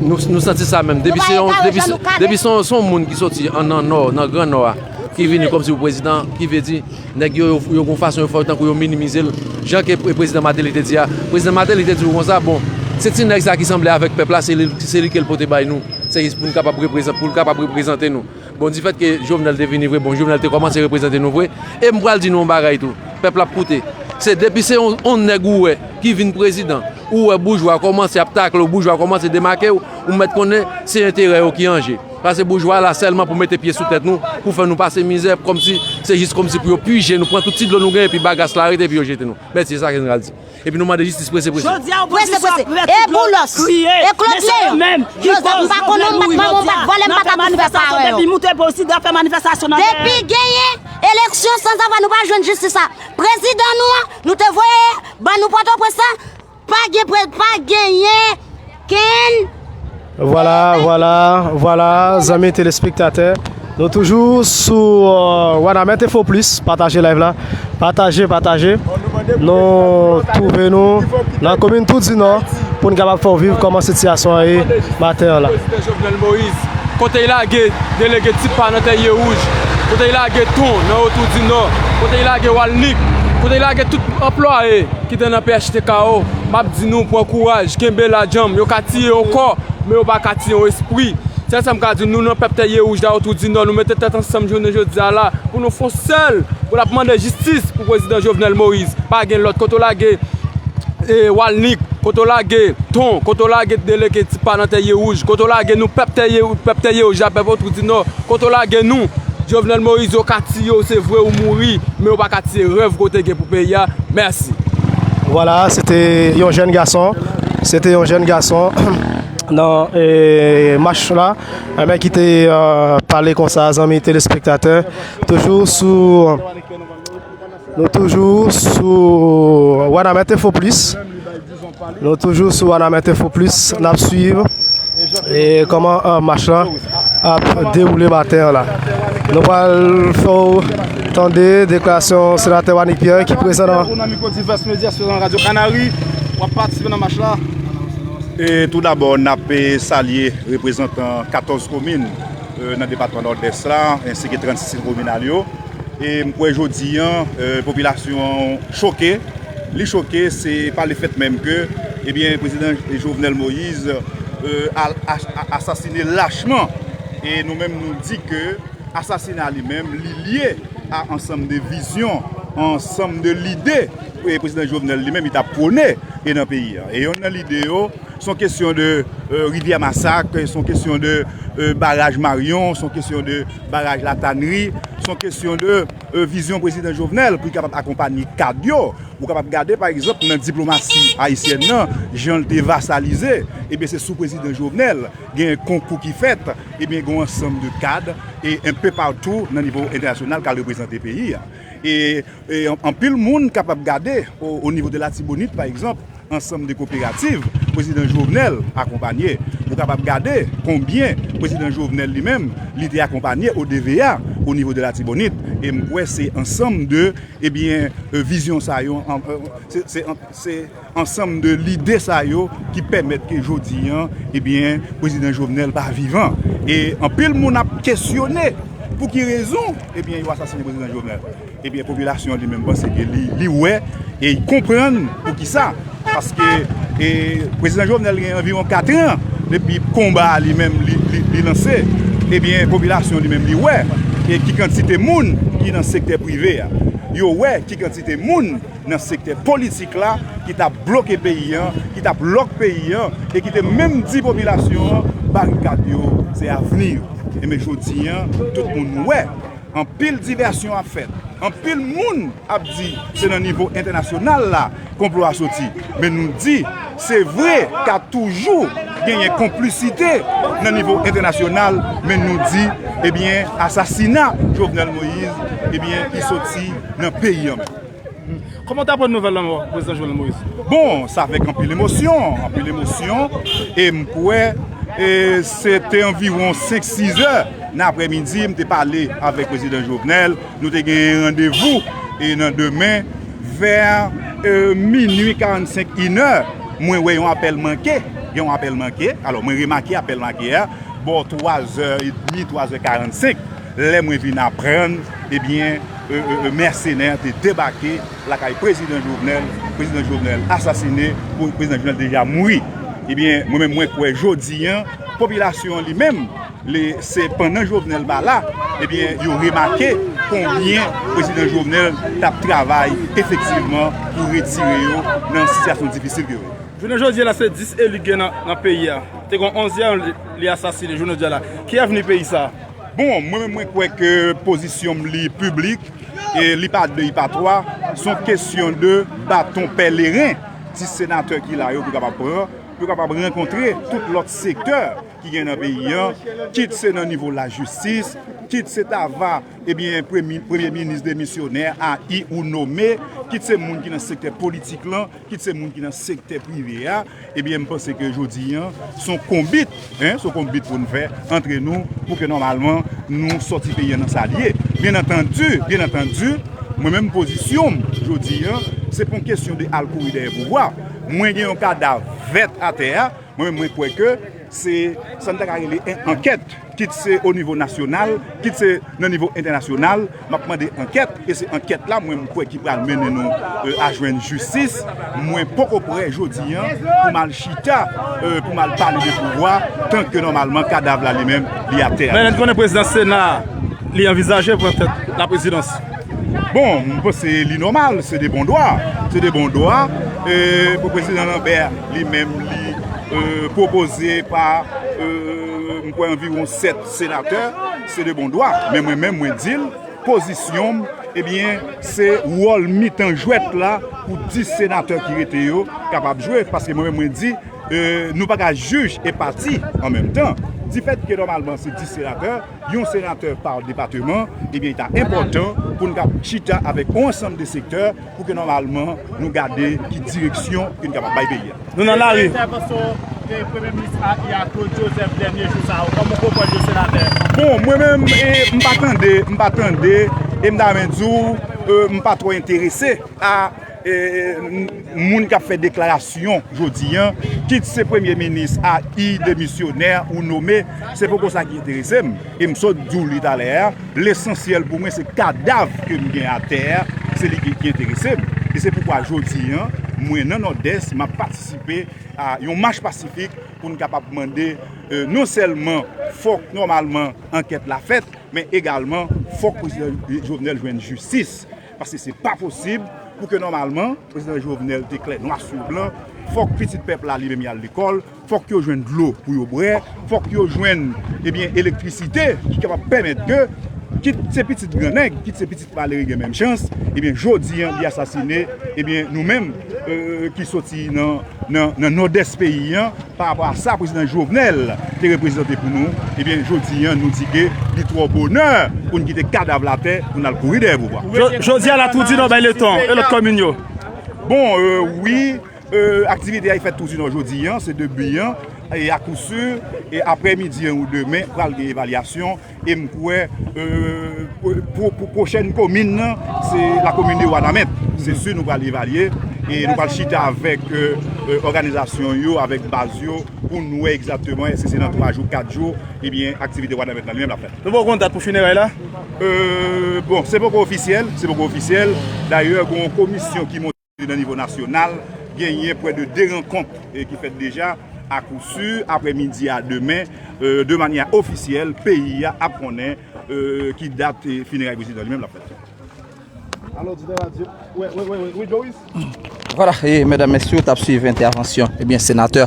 nou, nou santi sa menm. Depi se yon, depi se, depi se yon, se yon moun ki soti an, nan nò, nan gran nò a, ki vini kòmsi pou prezidan, ki vle di, nèg yo, yo, yo gon fason yo fè tankou yo minimize l. Jan ke pre-, prezidan Martelly te di a. Prezidan Martelly te di w konsa, bon, se ti nèg sa ki sanble avèk pèp la, se li, se li ke l pote bay nou. Se pou n kapab reprezan-, pou l kapab reprezante nou. Bon, difèt ke Jovenel te vini vre, bon, Jovenel te kòmanse reprezante nou vre. E m pral di nou yon bagay tou. Pèp la ap koute. Se depi se yon, yon nèg ou wè ki vin prezidan, ou wè boujwa kòmanse ap takle w, boujwa kòmanse demake w, ou mèt konnen se enterè yo ki an je. Paske boujwa la sèlman pou mete pye sou tèt nou, pou fè nou pase mizè, kòmsi, se jis kòmsi pou yo pije nou, pran tout ti dlo nou genyen, epi bagas la rete, epi yo jete nou. Mèsi, se sa ke n pral di. Epi nou mande jistis prese, prese. Jodi a, opozisyon ap fè tout lòt kriye. Men se yo menm ki koz nou mouri jodi a. N ap fè manifestasyon depi moute pou osi, n ap fè manifestasyon nan dèyè. Depi genyen eleksyon sanzava, nou pa jwenn jistis la. Prezidan nou an, nou te voye ban nou Pòtoprens la, pa gen pre-, pa genyen kenn. Vwala, vwala, vwala, zanmi telespektatè. Nou toujou sou, euh, Wanament Info Plus. Pataje live la. Pataje, pataje. Nou twouve nou nan komin Twou di Nò pou n kapab fè w viv kòman sitiyasyon an ye maten an la. Prezidan Jovenel Moïse, kote l lage delege Tipa nan Tèryewouj, kote l lage Ton nan Twou di Nò, kote l lage Walnick, kote l lage tout anplwaye ki te nan P H T K yo, m ap di nou pran kouraj, kenbe la djanm. Yo ka tiye yon kò, men yo pa ka tiye yon espri. Sèl sa m ka di nou, nan pèp Tèryewouj la, Twou di Nò, nou mete tèt ansanm jounen jodi a la pou nou fè yon sèl, pou n ap mande jistis pou prezidan Jovenel Moïse. Pa gen lòt. Kote w lage, e, Walnick, kote w lage Ton, kote w lage delege Tipa nan Tèryewouj, kote w lage nou pèp Tèryewouj, pèp Tèryewouj la, pèp Twou di Nò, kote w lage nou? Jovenel Moïse, yo ka tiye w, se vre, ou mouri, men yo pa ka tiye rèv ke w te gen pou peyi a. Mèsi. Vwala, se te yon jèn gason. Se te yon jèn gason nan, e, mach la, enben, ki te, e, pale konsa, zanmi telespektatè. Toujou sou, nou toujou sou Wanament Info Plus. Nou toujou sou Wanament Info Plus, n ap swiv, e, kòman, e, mach la ap dewoule maten an la. Nou pral fè w tande deklarasyon senatè Wanick Pierre ki prezan nan. Ou nan mikwo Divès Medya sou Radio Kanari, w ap patisipe nan mach la. E tou dabò, n ap, e, salye reprezantan katòz komin, e, nan depatman Nòdès la, ensi ke trannsis kominal yo. E m kwè jodi an, e, popilasyon an choke. Li choke, se pa lefèt menm ke, ebyen, prezidan Jovenel Moïse, e, al-, a-, a-, asasine lachman. E nou menm, nou di ke asasina li menm, li lye a ansanm de vizyon, ansanm de lide, e, prezidan Jovenel li menm, li t ap pwone, e, nan peyi a. E yonn nan lide yo, se yon kesyon de, e, Rivyè Masak, se yon kesyon de, e, baraj Marion, se yon kesyon de baraj Latanri, se yon kesyon de, e, vizyon prezidan Jovenel pou li kapab akonpanye kad yo. Ou kapab gade, pa egzanp, nan diplomasi ayisyèn nan, jan l te vasalize, ebyen, se sou prezidan Jovenel, gen konkou ki fèt, ebyen, gen yon ansanm de kad, e enpe patou nan nivo entènasyonal k al reprezante peyi a. E, e an-, anpil moun kapab gade, o, o nivo de Latibonit, pa egzanp, ansanm de koperativ prezidan Jovenel akonpanye. Ou kapab gade konbyen prezidan Jovenel li menm, li te akonpanye o D V A o nivo de Latibonit. E m kwè se ansanm de, ebyen, e, vizyon sa yo, an-, e, se, se, an-, se ansanm de lide sa yo ki pèmèt ke jodi an, ebyen, prezidan Jovenel pa vivan. E anpil moun ap kesyone pou ki rezon, ebyen, yo asasine prezidan Jovenel. Ebyen, popilasyon an li menm panse ke li, li wè e li konprann poukisa. Paske, e, prezidan Jovenel gen anviwon kat an depi konba a li menm li, li, Li lanse, ebyen, popilasyon li menm li wè e ki kantite moun ki nan sektè prive a. Yo wè ki kantite moun nan sektè politik la ki t ap bloke peyi an, ki t ap lòk peyi an e ki te menm di popilasyon an barikad yo se avni yo. Ebyen, jodi an, tout moun wè anpil divèsyon ap fèt. Anpil moun ap di se nan nivo entènasyonal la konplo a soti. Men nou di, se vre ka toujou genyen konplisite nan nivo entènasyonal, men nou di, ebyen, asasina Jovenel Moïse, ebyen, li soti nan peyi an menm. Kòman w t aprann nouvèl lanmò prezidan Jovenel Moïse? Bon, sa avèk anpil emosyon, anpil emosyon, e m kwè, e, se te anviwon senk, sis è nan aprèmidi, m te pale avèk prezidan Jovenel, nou te gen randevou, e nan demen, vè, e, minui karannsenk, inè, mwen wè yon apèl manke, gen yon apèl manke, alò mwen remake apèl manke a, bò twa zè edmi, twa zè karannsenk, lè mwen vin aprann, ebyen, e, e, e, mèsenè te debake lakay prezidan Jovenel, prezidan Jovenel asasine, pre-, prezidan Jovenel deja mouri. Ebyen, mwen menm mwen kwè jodi an, popilasyon an li menm, li, se pandan Jovenel pa la, ebyen, yo remake konbyen prezidan Jovenel t ap travay efektivman pou retire yo nan sitiyasyon difisil ke yo ye. Jounen jodi a la, se dis eli k gen nan, nan peyi a. Te gen onzyèm li, li asasine jounen jodi a la. Ki avni peyi sa a? Bon, mwen menm mwen kwè ke pozisyon m li piblik, e li pa de, li pa twa, se yon kesyon de baton pèleren, dis senatè ki la yo pou kapab pran, pou kapab rankontre tout lòt sektè ki gen nan peyi an, kit se nan nivo lajistis, kit se ta va, ebyen, premye, premye minis demisyonè a i ou nome, kit se moun ki nan sektè politik lan, kit se moun ki nan sektè prive a, ebyen, m panse ke jodi an, se yon konbit, en, se yon konbit pou n fè antre nou, pou ke nòmalman, nou sòti peyi an nan sa l ye. Byen antandi, byen antandi, mwen menm pozisyon m, jodi an, se pa yon kesyon de al kouri dèyè pouvwa. Mwen gen yon kadav vèt atè a, mwen menm mwen kwè ke se sa n ta ka rele en ankèt, kit se o nivo nasyonal, kit se nan nivo entènasyonal, m ap mande ankèt, e se ankèt la mwen m kwè ki pral mennen nou, e, a jwenn jistis. Mwen poko prè jodi an pou m al chita, e, pou m al pale de pouvwa, tan ke nòmalman kadav la li menm li atè a. Men n konnen prezidan Sena a, li anvizaje pran tèt laprezidans. Bon, m panse li nòmal, se de bon dwa, se de bon dwa, e, pou prezidan Lambert li menm li, e, pwopoze pa, e, m kwè anviwon sèt senatè, se de bon dwa. Men mwen menm, mwen di l, pozisyon m, ebyen, se wòl mitan jwèt la pou dis senatè ki rete yo kapab jwe. Paske mwen menm, mwen di, e, nou pa ka jij e pati an menm tan. Difèt ke nòmalman se dis senatè, yon senatè pa depatman, ebyen, li ta enpòtan pou n ka chita avèk yon ansanm de sektè pou ke nòmalman nou gade ki direksyon ke n kapab bay peyi a. Nou nan lari. Entèvansyon, e, Premye Minis a, a Claude Joseph dènye jou sa yo, kòman w konprann yo senatè? Bon, mwen menm, e, m pa tande, m pa tande, e m ta renmen di w, e, m pa twò enterese a, e, m-, moun k ap fè deklarasyon jodi an, kit se premye minis a i demisyonè ou nome, se poko sa ki enterese m. E m sot di w li talè a, lesansyèl pou mwen se kadav ke m gen atè a, se li ki, ki enterese m. E se poukwa jodi an, mwen nan Nòdès, m ap patisipe a yon mach pasifik pou n kapab mande, e, non sèlman fòk nòmalman ankèt la fèt, men egalman fòk prezidan Jovenel jwenn jistis. Paske se pa posib pou ke nòmalman prezidan Jovenel te klè nwa sou blan, fòk pitit pèp la li menm y al lekòl, fòk yo jwenn dlo pou yo bwè, fòk yo jwenn, ebyen, elektrisite ki kapab pèmèt ke, kit se pitit grannèg, kit se pitit malere gen menm chans, ebyen, jodi an li asasine, ebyen, nou menm, e, ki soti nan, nan, nan Nòdès peyi an, pa rapò a sa prezidan Jovenel te reprezante pou nou, ebyen, jodi an, nou di ke li twò bonè pou n kite kadav la atè pou n al kouri dèyè pouvwa. Jo-, jodi a la, Tou Di Nò bay letan e lòt kòmin yo. Bon, e, wi, e, aktivite a fèt Tou Di Nò jodi an, se debi an, e akousir, e aprèmidi an ou demen, pral gen evalyasyon, e m kwè, e, pou, pou, pou pwochèn komin nan, se lakomin de Wanament. Se si nou pral evalye, e nou pral chita avèk, e, e, òganizasyon yo, avèk baz yo, pou n wè egzakteman èske se nan twa jou, kat jou, ebyen, aktivite Wanament lan li menm l ap fèt. Nou poko konn dat pou fineray la? E, bon, se poko ofisyèl, se poko ofisyèl. Dayè, gen yon komisyon ki monte nan nivo nasyonal, genyen prè de de rankont, e, ki fèt deja, Akousur, aprèmidi a demen, euh, de manyè ofisyèl, peyi a ap konnen, euh, ki dat, euh, fineray prezidan li menm l ap fèt. Alò, di dè radyo. Wi, wi, wi, wi, wi, Joris. Vwala, e medam, mesye, w t ap swiv entèvansyon, ebyen, senatè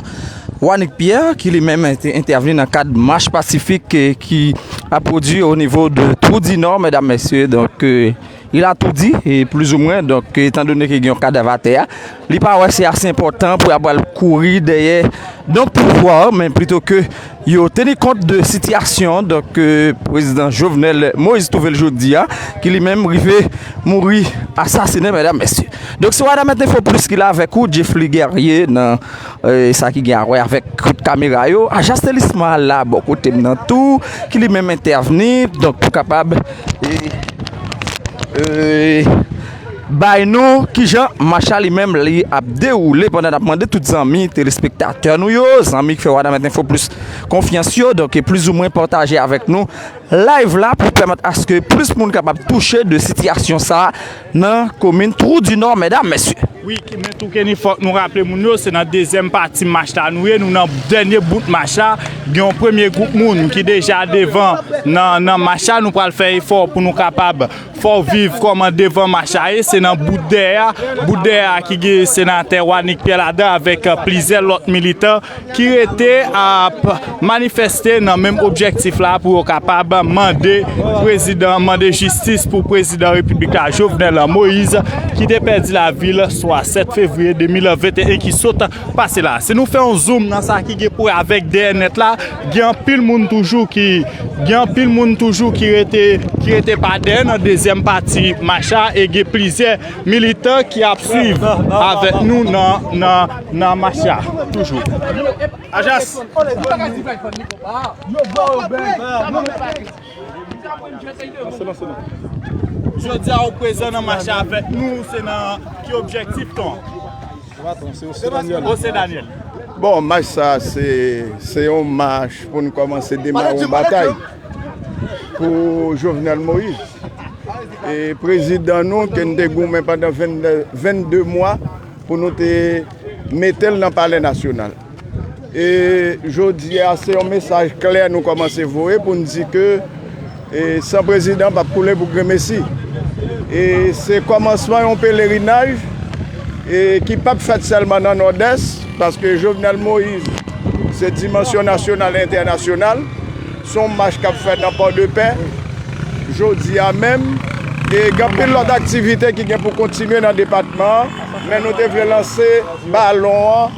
Wanick Pierre, ki li menm ente-, entèvni nan kad mach pasifik, e, ki ap pwodui o nivo de Trou di Nò, medam, mesye. Donk, e, il a tout dit, e, plizoumwen. Donk, e, etan done ke gen yon kadav atè a, li pa wè se ase enpòtan pou y ap al kouri dèyè. Donk, pouvwa, men plito ke yo teni kont de sitiyasyon, donk, ke prezidan Jovenel Moïse twouve l jodi a, ki li menm rive mouri asasinen, medam, mesye. Donk, se Wadamèt Enfo Plis ki la avèk ou, Jeffrey Guerrier, nan, e, sa ki gen a wè avèk kout kamera yo. Ajaste Lisma la, bò kote m nan tou, ki li menm entèvni, donk, pou kapab, e, e, bay nou kijan mach la li menm li ap dewoule, pandan n ap mande tout zanmi telespektatè nou yo, zanmi ki fè Wadamèt Enfo Plis konfyans yo, donk, e plizoumwen pataje avèk nou live la pou pèmèt aske plis moun kapab touche de sitiyasyon sa a nan komin Trou di Nò, medam, mesye. Wi, ki, men tou, Kenny, fòk nou raple moun yo, se nan dezyèm pati mach la nou ye, nou nan dènye bout mach la. Gen yon premye gwoup moun ki deja devan nan, nan mach la. Nou pral fè efò pou nou kapab fè w viv kòman devan mach la ye. Se nan bout dèyè a, bout dèyè a ki gen senatè Wanick Pierre ladan avèk, euh, plizyè lòt militan ki rete ap manifeste nan menm objektif la pou yo kapab mande prezidan, mande jistis pou prezidan repiblik la, Jovenel Moïse, ki te pèdi lavi l swa sèt fevriye de mil venteyen ki sot pase la. Si nou fè yon zoom nan sa ki gen pou wè avèk dèyè nèt la, gen anpil moun toujou ki, gen anpil moun toujou ki rete, ki rete pa dèyè nan dezyèm pati mach la, e gen plizyè militan ki ap swiv avèk nou nan, nan, nan mach la toujou. Ajas. Jodi a, ou prezan nan mach la avèk nou, se nan ki objektif, ton? Ose Daniel. Bon, mach sa, se, se yon mach pou n kòmanse demare yon batay pou Jovenel Moïse. E prezidan nou, ke n te goumen pandan vennde, vennde mwa pou nou te mete l nan Palè Nasyonal. E jodi a, se yon mesaj klè nou kòmanse voye pou n di ke, e, san prezidan p ap koule pou gremesi. E se kòmansman yon pelerinaj, e, ki p ap fèt sèlman nan Nòdès, paske Jovenel Moïse, se dimansyon nasyonal e entènasyonal. Se yon mach k ap fèt nan Pòdepè, jodi a menm. E gen anpil lòt aktivite ki gen pou kontinye nan depatman an, men nou te vle lanse balon an,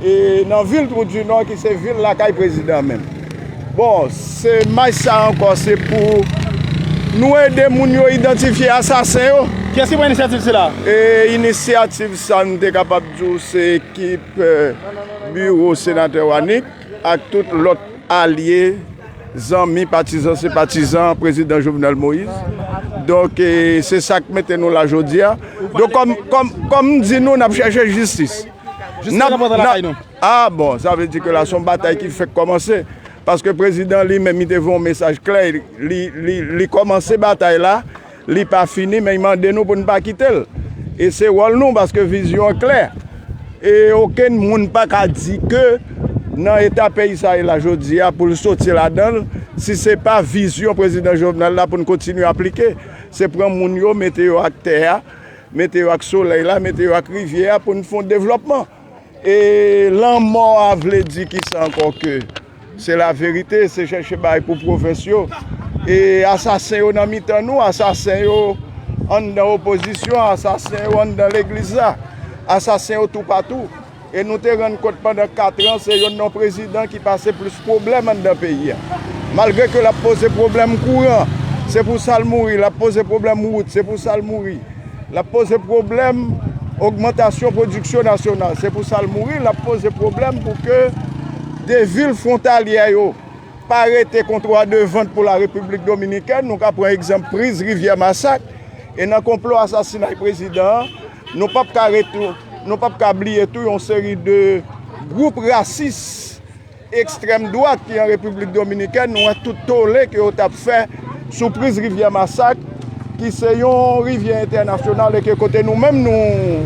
e nan vil Trou di Nò, ki se vil lakay prezidan menm. Bon, se mach sa ankò, se pou nou ede moun yo idantifye asasen yo. Kiyès ki pran inisyativ sila? E inisyativ sa, m te kapab di w, se ekip, eh, biwo senatè Wanick ak tout lòt alye, zanmi, patizan, senpatizan prezidan Jovenel Moïse. Donk, e, se sa k mete nou la jodi a. Donk, kòm, kòm, kòm m di nou, n ap chèche jistis. Jistis nan pòt lakay nou. Ah bon, sa vle di ke la se yon batay ki fèk kòmanse. Paske prezidan li menm, li te voye yon mesaj klè, li, li, li kòmanse batay la, li pa fini, men li mande nou pou n pa kite l. E se wòl nou, paske vizyon an klè. E okenn moun pa ka di ke nan eta peyi sa ye la jodi a, pou l soti ladan l, si se pa vizyon prezidan Jovenel la pou n kontinye aplike. Se pran moun yo, mete yo ak tè a, mete yo ak solèy la, mete yo ak rivyè a pou n fè yon devlòpman. E lanmò a vle di kisa ankò ke se laverite, se chèche bagay pou pwovens yo. E asasen yo nan mitan nou, asasen yo anndan opozisyon, asasen yo anndan legliz la, asasen yo toupatou. E nou te rann kont pandan kat an, se youn nan prezidan ki pase plis pwoblèm anndan peyi a. Malgre ke l ap poze pwoblèm kouran, se pou sa l mouri, l ap poze pwoblèm wout, se pou sa l mouri. L ap poze pwoblèm ogmantasyon pwodiksyon nasyonal. Se pou sa l mouri, l ap poze pwoblèm pou ke de vil fwontalyè yo pa rete kontwa de vant pou la Repiblik Dominikèn. Nou ka pran egzanp priz Rivyè Masak. E nan konplo asasinay prezidan an, nou p ap ka retou-, nou p ap ka bliye tou yon seri de gwoup rasis ekstrèm dwat ki an Repiblik Dominikèn, nou wè tout tole ke yo t ap fè sou priz Rivyè Masak, ki se yon rivyè entènasyonal e ke kote nou menm nou,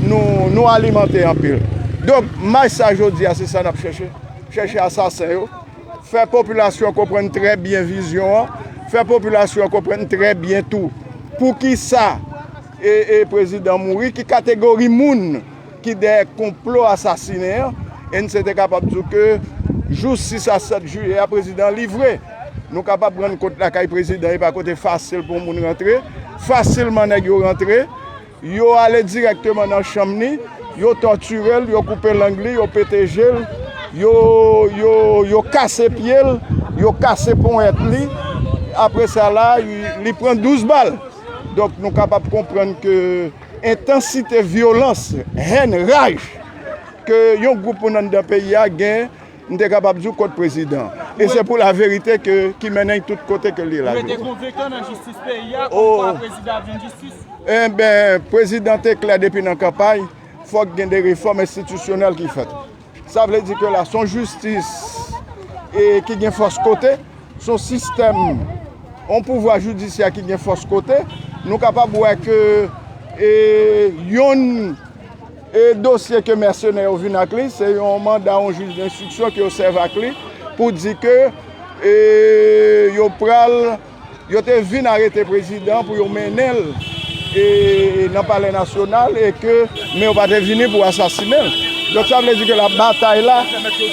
nou, nou alimante anpil. Donk, mach sa jodi a, se sa n ap chèche. Chèche asasen yo. Fè popilasyon an konprann trè byen vizyon an. Fè popilasyon an konprann trè byen tou poukisa e, e prezidan mouri, ki kategori moun ki dèyè konplo asasinen an. E n se te kapab di w ke jou sis a sèt jiyè a, prezidan an livre. Nou kapab rann kont lakay prezidan, e pa kote fasil pou moun rantre. Fasilman nèg yo rantre. Yo ale dirèkteman nan chanm li, yo tòtire l, yo koupe lang li, yo pete je l, yo, yo, yo kase pye l, yo kase ponyèt li. Apre sa la, li, li pran douz bal. Donk, nou kapab konprann ke entansite vyolans, hèn, raj ke yon gwoup moun anndan peyi a gen, m te kapab di w kont prezidan. E se pou laverite ke, ki mennen l tout kote ke l ye la. Ou rete konvenkan nan jistis peyi a, kòmkwa prezidan ap jwenn jistis? Enben, prezidan te klè depi nan kanpay, fòk gen de refòm enstitisyonèl ki fèt. Sa vle di ke la, se yon jistis e ki gen fòs kote, se yon sistèm, yon pouvwa jidisyè ki gen fòs kote. Nou kapab wè ke e, yonn e dosye ke mèsenè yo vin ak li, se yon manda yon jij denstriksyon ke yo sèvi ak li pou di ke e, yo pral, yo te vin arete prezidan pou yo mennen l e, nan Palè Nasyonal e ke, men yo pa te vini pou asasinen l. Donk sa vle di ke la batay la,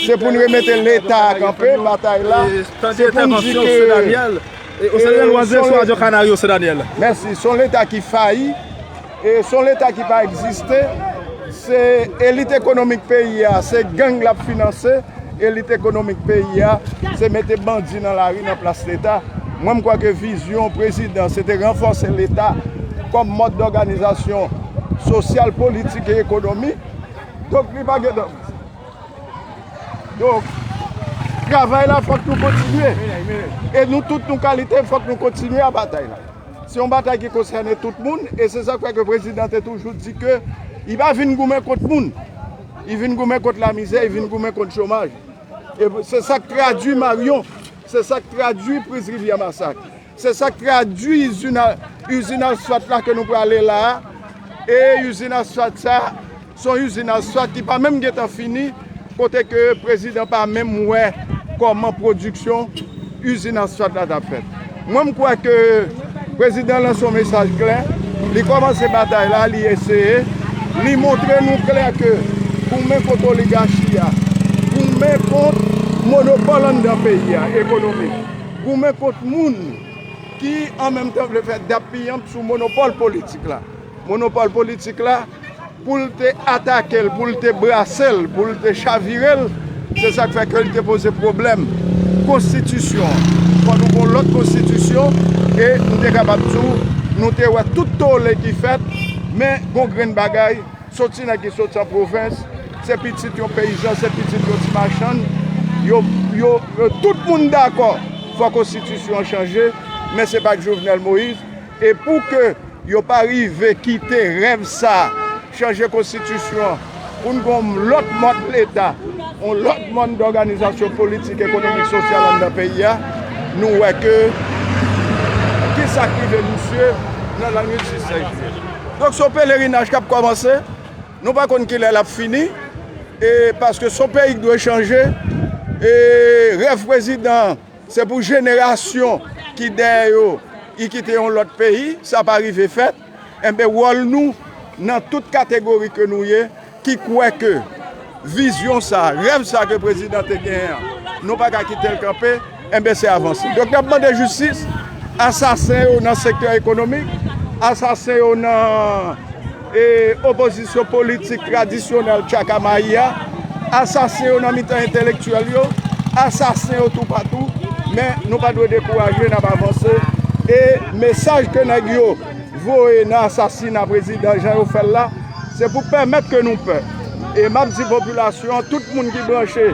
se pou n remete Leta a kanpe, batay la, se pou n di ke E, e, se yon Leta, mèsi, se yon Leta ki fayi, e se yon Leta ki pa egziste, se elit ekonomik peyi a, se gang l ap finanse, elit ekonomik peyi a, se mete bandi nan lari nan plas Leta. Mwen, m kwè ke vizyon prezidan, se te ranfòse Leta kòm mòd dòganizasyon sosyal, politik e ekonomik. Donk, li pa gen Donk, travay la fòk nou kontinye. E nou tout nou kalite fòk nou kontinye a batay la. Se yon batay ki konsène tout moun, e se sa k fè ke prezidan te toujou di ke li pa vin goumen kont moun. Li vin goumen kont lamizè, li vin goumen kont chomaj. E se sa k tradui Maryon, se sa k tradui Priz Rivyè Masak. Se sa k tradui izin a, izin asfalt la ke nou prale la a. E izin asfalt sa, se yon izin asfalt ki pa menm gentan fini, kote ke prezidan pa menm wè kòman pwodiksyon izin asfalt la t ap fèt. Mwen, m kwè ke prezidan lanse yon mesaj klè, li kòmanse batay la, li eseye, li montre nou klè ke goumen kont oligachi a, goumen kont monopòl anndan peyi a, ekonomik, goumen kont moun ki an menm tan vle fè dap piyanp sou monopòl politik la. Monopòl politik la, pou l te atake l, pou l te brase l, pou l te chavire l, se sa k fè ke l te poze pwoblèm konstitisyon an. Fò nou gon lòt konstitisyon, e m te kapab di w, nou te wè tout tole ki fèt, men gon grenn bagay, soti nèg ki soti an pwovens, se pitit yon peyizan, se pitit yon ti machann, yo, yo, yo, tout moun dakò, fò konstitisyon an chanje, men se pa k Jovenel Moïse, e pou ke yo pa rive kite rèv sa, chanje konstitisyon an, pou n gon yon lòt mòd Leta, yon lòt mòd dòganizasyon politik, ekonomik, sosyal anndan peyi a, nou wè ke kisa k rive misye nan lannwit sis jiyè. Donk, se yon pelerinaj k ap kòmanse, nou pa konn kilè l ap fini, e paske se yon peyi k dwe chanje, e rèv prezidan an, se pou jenerasyon ki dèyè yo, li kite yon lòt peyi, sa pa rive fèt. Enben, wòl nou, nan tout kategori ke nou ye, ki kwè ke vizyon sa, rèv sa ke prezidan te genyen an, nou pa ka kite l kanpe, enben, se avanse. Donk, n ap mande jistis, asasen yo nan sektè ekonomik, asasen yo nan e, opozisyon politik tradisyonèl tchaka mayi a, asasen yo nan mitan entelektyèl yo, asasen yo toupatou, men nou pa dwe dekouraje, n ap avanse. E mesaj ke nèg yo voye nan asasina prezidan jan yo fè l la, se pou pèmèt ke nou pè. E m ap di popilasyon an, tout moun ki branche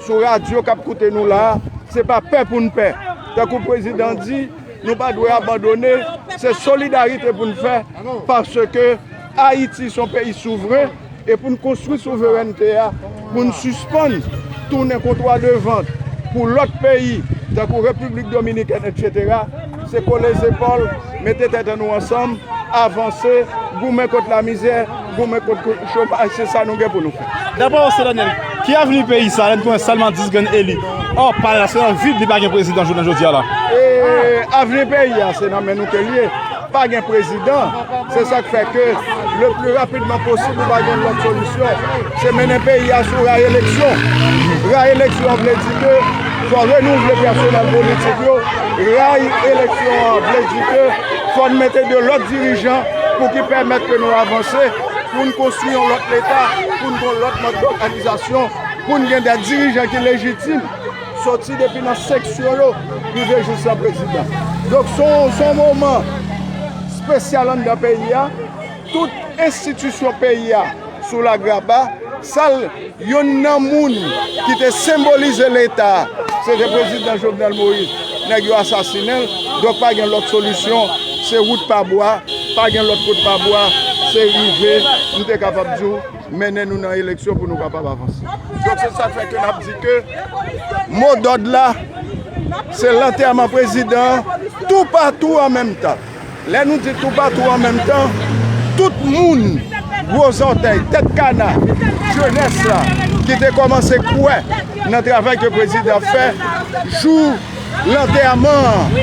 sou radyo k ap koute nou la a, se pa pè pou n pè. Tankou prezidan di, nou pa dwe abandone, se solidarite pou n fè, paske Ayiti se yon peyi souvren, e pou n konstwi souverènte a, pou n sispann tounen kontwa de vant pou lòt peyi, tankou Repiblik Dominikèn, etsetera, se kole zepòl, mete tèt an nou ansanm, avanse, goumen kont lamizè, Goumen kont chomaj, se sa nou gen pou nou fè. Daprè w, Sè Daniel, ki avni peyi sa a, lè n konnen sèlman dis grenn eli? Ò, Palè Nasyonal vid, li pa gen prezidan jounen jodi a la. E, avni peyi a, se nan men nou ke l ye. Pa gen prezidan. Se sa k fè ke le pli rapidman posib, nou pa gen lòt solisyon. Se mennen peyi a sou ray eleksyon. Ray eleksyon an vle di ke fò renouvle pèsonèl politik yo. Ray eleksyon an vle di ke fò n mete de lòt dirijan pou ki pèmèt ke nou avanse, pou n konstwi yon lòt Leta, pou n gen yon lòt mòd dòganizasyon, pou n gen de dirijan ki lejitim, soti depi nan seksyon yo, rive jis nan prezidan. Donk, se yon, se yon moman espesyal anndan peyi a. Tout enstitisyon peyi a sou lagraba, sal youn nan moun ki te senbolize Leta a, se te prezidan Jovenel Moïse. Nèg yo asasinen l, donk pa gen lòt solisyon, se wout pa bwa, pa gen lòt wout pa bwa, se rive, m te kapab di w, mennen nou nan eleksyon pou nou kapab avanse. Donk se sa k fè ke n ap di ke mo dòd la, se lantèman prezidan an toupatou an menm tan. Lè nou di toupatou an menm tan, tout moun, gwo zòtèy, tèt kana, jenès la, ki te kòmanse kwè nan travay ke prezidan fè, jou lantèman an,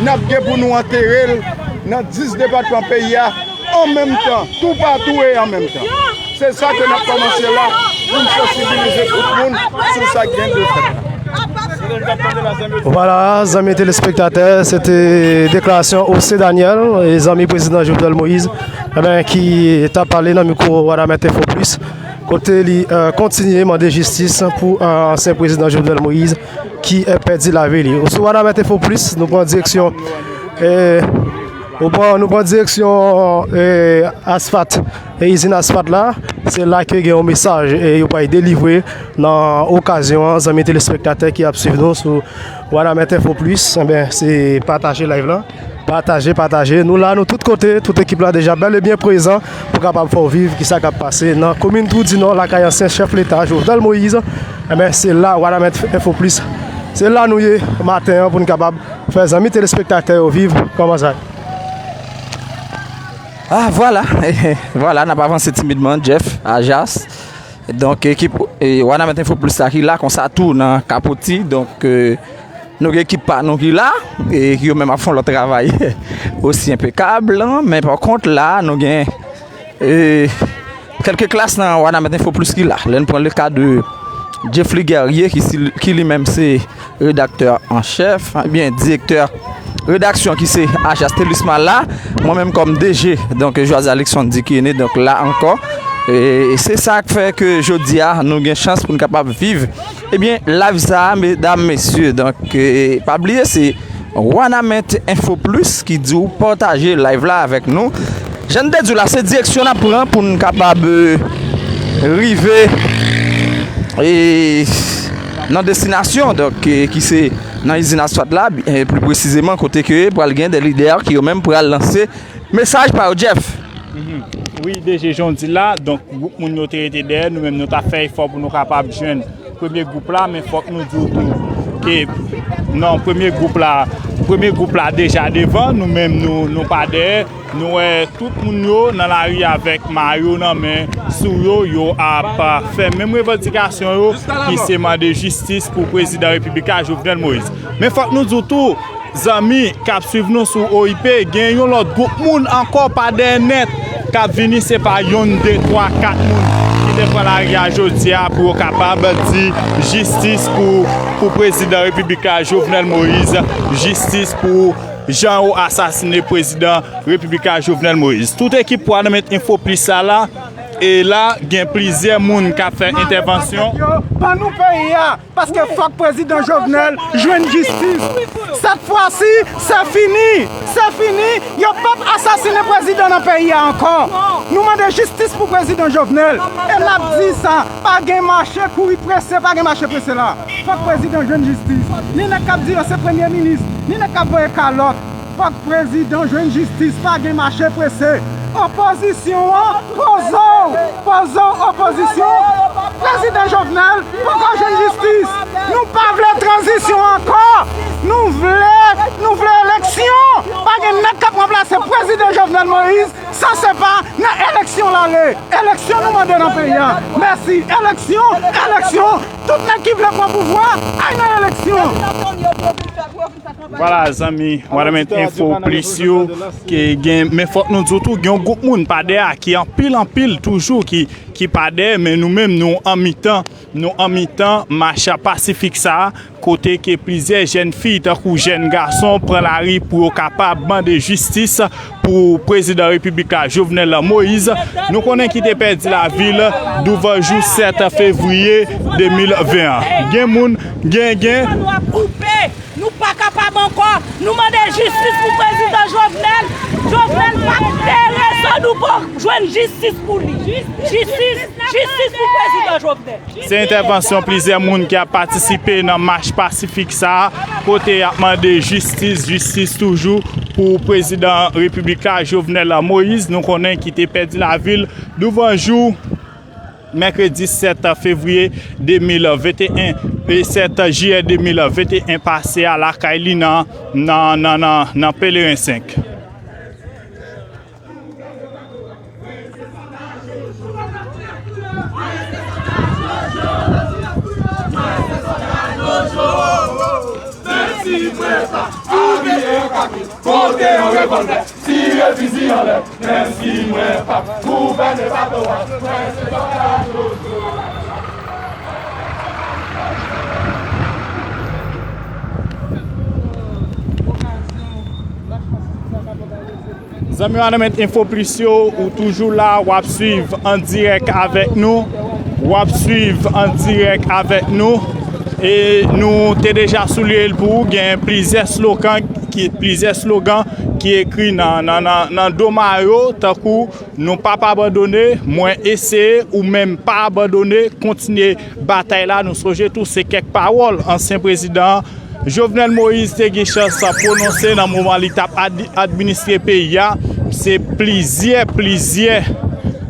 n ap gen pou nou antere l nan dis depatman peyi a, an menm tan, toupatou e an menm tan. Se sa ke n ap kòmanse la pou n sansibilize tout moun sou sa k gen dwe fèt la. Vwala, zanmi telespektatè, se te deklarasyon José Daniel, e zanmi prezidan Jovenel Moïse, enben, ki t ap pale nan mikwo Wanament Info Plus, kote li, eh, kontinye mande jistis pou, eh, ansyen prezidan Jovenel Moïse ki, eh, pèdi lavi li. Sou Wanament Info Plus, nou pran direksyon, eh, nou pran, nou pran direksyon, eh, asfalt, e izin asfalt la. Se la ke gen yon mesaj, eh, yo pral delivre nan okazyon an, zanmi telespektatè ki ap swiv nou sou Wanament Info Plus, enben, se pataje live la. Pataje, pataje. Nou la, nou tout kote, tout ekip la deja bèl e byen prezan pou kapab fè w viv kisa k ap pase nan komin Twou di Nò, lakay ansyen chèf Leta, Jovenel Moïse. Enben, se la, Wanament Info Plus. Se la nou ye maten an pou n kapab fè zanmi telespektatè yo viv kòman sa ye. Ah, vwala. Vwala, n ap avanse timidman, Jeff, Ajas. Donk, ekip, eh, Wanament Info Plus la ki la, konsa tou nan Kapoti. Donk, eh, nou gen ekip pa nou ki la, e yo menm ap fè yon lòt travay osi enpekab, men pa kont la, nou gen, eh, kèlke klas nan Wanament Info Plus ki la. Lè n pran le ka de Jeffly Guerrier, ki si, ki li menm se redaktè an chèf, ebyen, direktè redaksyon ki se Ajas Telusma la, mwen menm kòm D G, donk, Joaz Alexandre Dikene, donk, la ankò. E se sa k fè ke jodi a, nou gen chans pou n kapab viv, ebyen, live sa a, medam, mesye. Donk, e, pa bliye, se Wanament Info Plus ki di w pataje live la avèk nou. Jan n te di w la, se direksyon n ap pran pou n kapab, e, rive, e, nan destinasyon, donk, e, ki se nan izin asfalt la, e, pli presizeman, kote ke pral gen de lidè ki yo menm pral lanse mesaj pa yo, Jeff. Mhm. Wi, D J, jan w di la, donk, gwoup moun yo te rete dèyè, nou menm nou t ap fè efò pou nou kapab jwenn premye gwoup la, men fòk nou di w tou ke, non, premye gwoup la, premye gwoup la deja devan, nou menm nou, nou pa dèyè. Nou wè tout moun yo nan lari avèk mayo nan men sou yo, yo ap, a, fè menm revandikasyon yo, ki se mande jistis pou prezidan repiblik la, Jovenel Moïse. Men fòk nou di w tou, zanmi k ap swiv nou sou O I P, gen yon lòt gwoup moun ankò pa dèyè nèt k ap vini, se pa yonn, de, twa, kat moun ki te pran lari a jodi a pou yo kapab di jistis pou, pou prezidan repiblik la, Jovenel Moïse, jistis pou jan yo asasine prezidan repiblik la, Jovenel Moïse. Tout ekip Wanament Info Plus sa la, e la, gen plizyè moun k ap fè entèvansyon. Ban nou peyi a, paske fòk prezidan Jovenel jwenn jistis. Sèt fwa si, se fini, se fini, yo p ap asasine prezidan nan peyi a ankò. Nou mande jistis pou prezidan Jovenel. E n ap di sa, pa gen mache kouri prese, pa gen mache prese la. Fòk prezidan jwenn jistis. Ni nèg k ap di yo se premye minis, ni nèg k ap voye kalòt. Fòk prezidan jwenn jistis, pa gen mache prese. Opozisyon an, poze w, poze w, opozisyon. Prezidan Jovenel poko jwenn jistis. Nou pa vle tranzisyon ankò. Nou vle, nou vle eleksyon. Pa gen nèg k ap ranplase prezidan Jovenel Moïse san se pa nan eleksyon la. Ale, eleksyon nou mande nan peyi a. Mèsi, eleksyon, eleksyon. Tout nèg ki vle pran pouvwa, al nan eleksyon. Vwala, zanmi, Wadamèt Enfo Plis yo, ke gen, men fòk nou di w tou, gen yon gwoup moun pa dèyè, ki anpil, anpil toujou, ki, ki pa dèyè, men nou menm, nou an mitan, nou an mitan mach pasifik sa a, kote ke plizyè jèn fi, tankou jèn gason, pran lari pou yo kapab mande jistis pou prezidan repiblik la, Jovenel Moïse. Nou konnen ki te pèdi lavi l douvan jou sèt fevriye de mil ven an. Gen moun, gen, gen. Nou pa kapab ankò. Nou mande jistis pou prezidan Jovenel. Jovenel p ap tere san nou pa jwenn jistis pou li. Jistis, jistis pou prezidan Jovenel. Se entèvansyon plizyè moun ki ap patisipe nan mach pasifik sa a, kote y ap mande jistis, jistis toujou pou prezidan repiblik la, Jovenel Moïse, nou konnen ki te pèdi lavi l douvan jou mèkredi sèt fevriye de mil venteyen e sèt jiyè de mil venteyen pase a lakay li nan, nan, nan, nan, nan Pelerin senk. Menm si mwen pa abiye an kaki, pote yon revòlvè, tire fizi anlè. Menm si mwen pa gouvène bato a, mwen se sòlda Jojo. Zanmi Wadamèt Enfo Plis yo, ou toujou la, w ap swiv an dirèk avèk nou. W ap swiv an dirèk avèk nou. E nou te deja souliye l pou ou, gen plizyè slogan ki, plizyè slogan ki ekri nan, nan, nan, nan do mayo, tankou nou p ap abandone, mwen eseye, ou menm pa abandone, kontinye batay la. Nou sonje tou, se kèk pawòl ansyen prezidan Jovenel Moïse te gen chans pwononse nan moman li t ap ad-, administre peyi a. Se plizyè, plizyè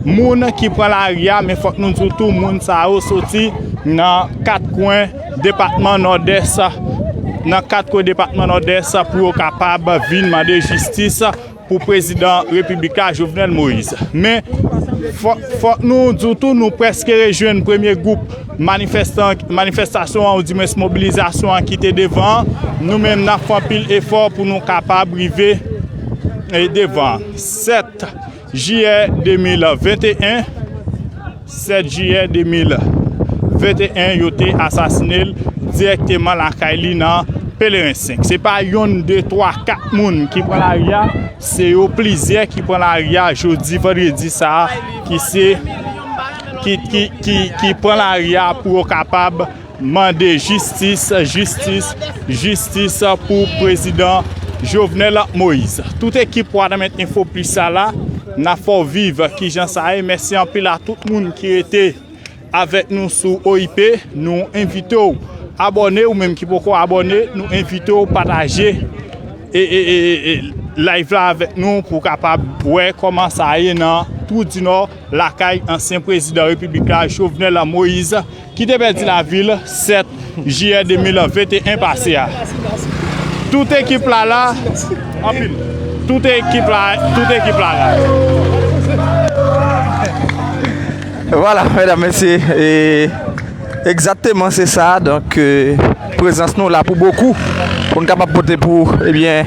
moun ki pran lari a, men fòk nou di w tou, moun sa yo soti nan kat kwen depatman Nòdès, nan kat kwen depatman Nòdès pou yo kapab vin mande jistis pou prezidan repiblik la, Jovenel Moïse. Men, fò-, fòk nou di w tou, nou prèske rejwenn premye gwoup manifestan, manifestasyon an, oudimwens mobilizasyon an ki te devan an. Nou menm, n ap fè anpil efò pou nou kapab rive, e, devan an. Sèt jiyè de mil venteyen, sèt jiyè de mil venteyen, yo te asasine l dirèkteman lakay li nan Pelerin senk. Se pa yonn, de, twa, kat moun ki pran lari a, se yo plizyè ki pran lari a jodi vandredi sa a, ki se, ki, ki, ki, ki pran lari a pou yo kapab mande jistis, jistis, jistis pou prezidan Jovenel Moïse. Tout ekip Wadamèt Enfo Plis sa la, n ap fè w viv kijan sa ye. Mèsi anpil a tout moun ki rete avèk nou sou O I P. Nou envite w abòne, ou menm ki poko abòne, nou envite w pataje e, e, e, e, e live la avèk nou pou w kapab wè kòman sa ye nan Twou di Nò, lakay ansyen prezidan repiblik la, Jovenel Moïse, ki te pèdi lavi l sèt jiyè de mil venteyen pase a. Tout ekip la la, anpil. Tout ekip la, tout ekip la la. Vwala, medam, mesye, e, egzakteman se sa. Donk, e, prezans nou la pou bokou, pou n kapab pote pou, ebyen,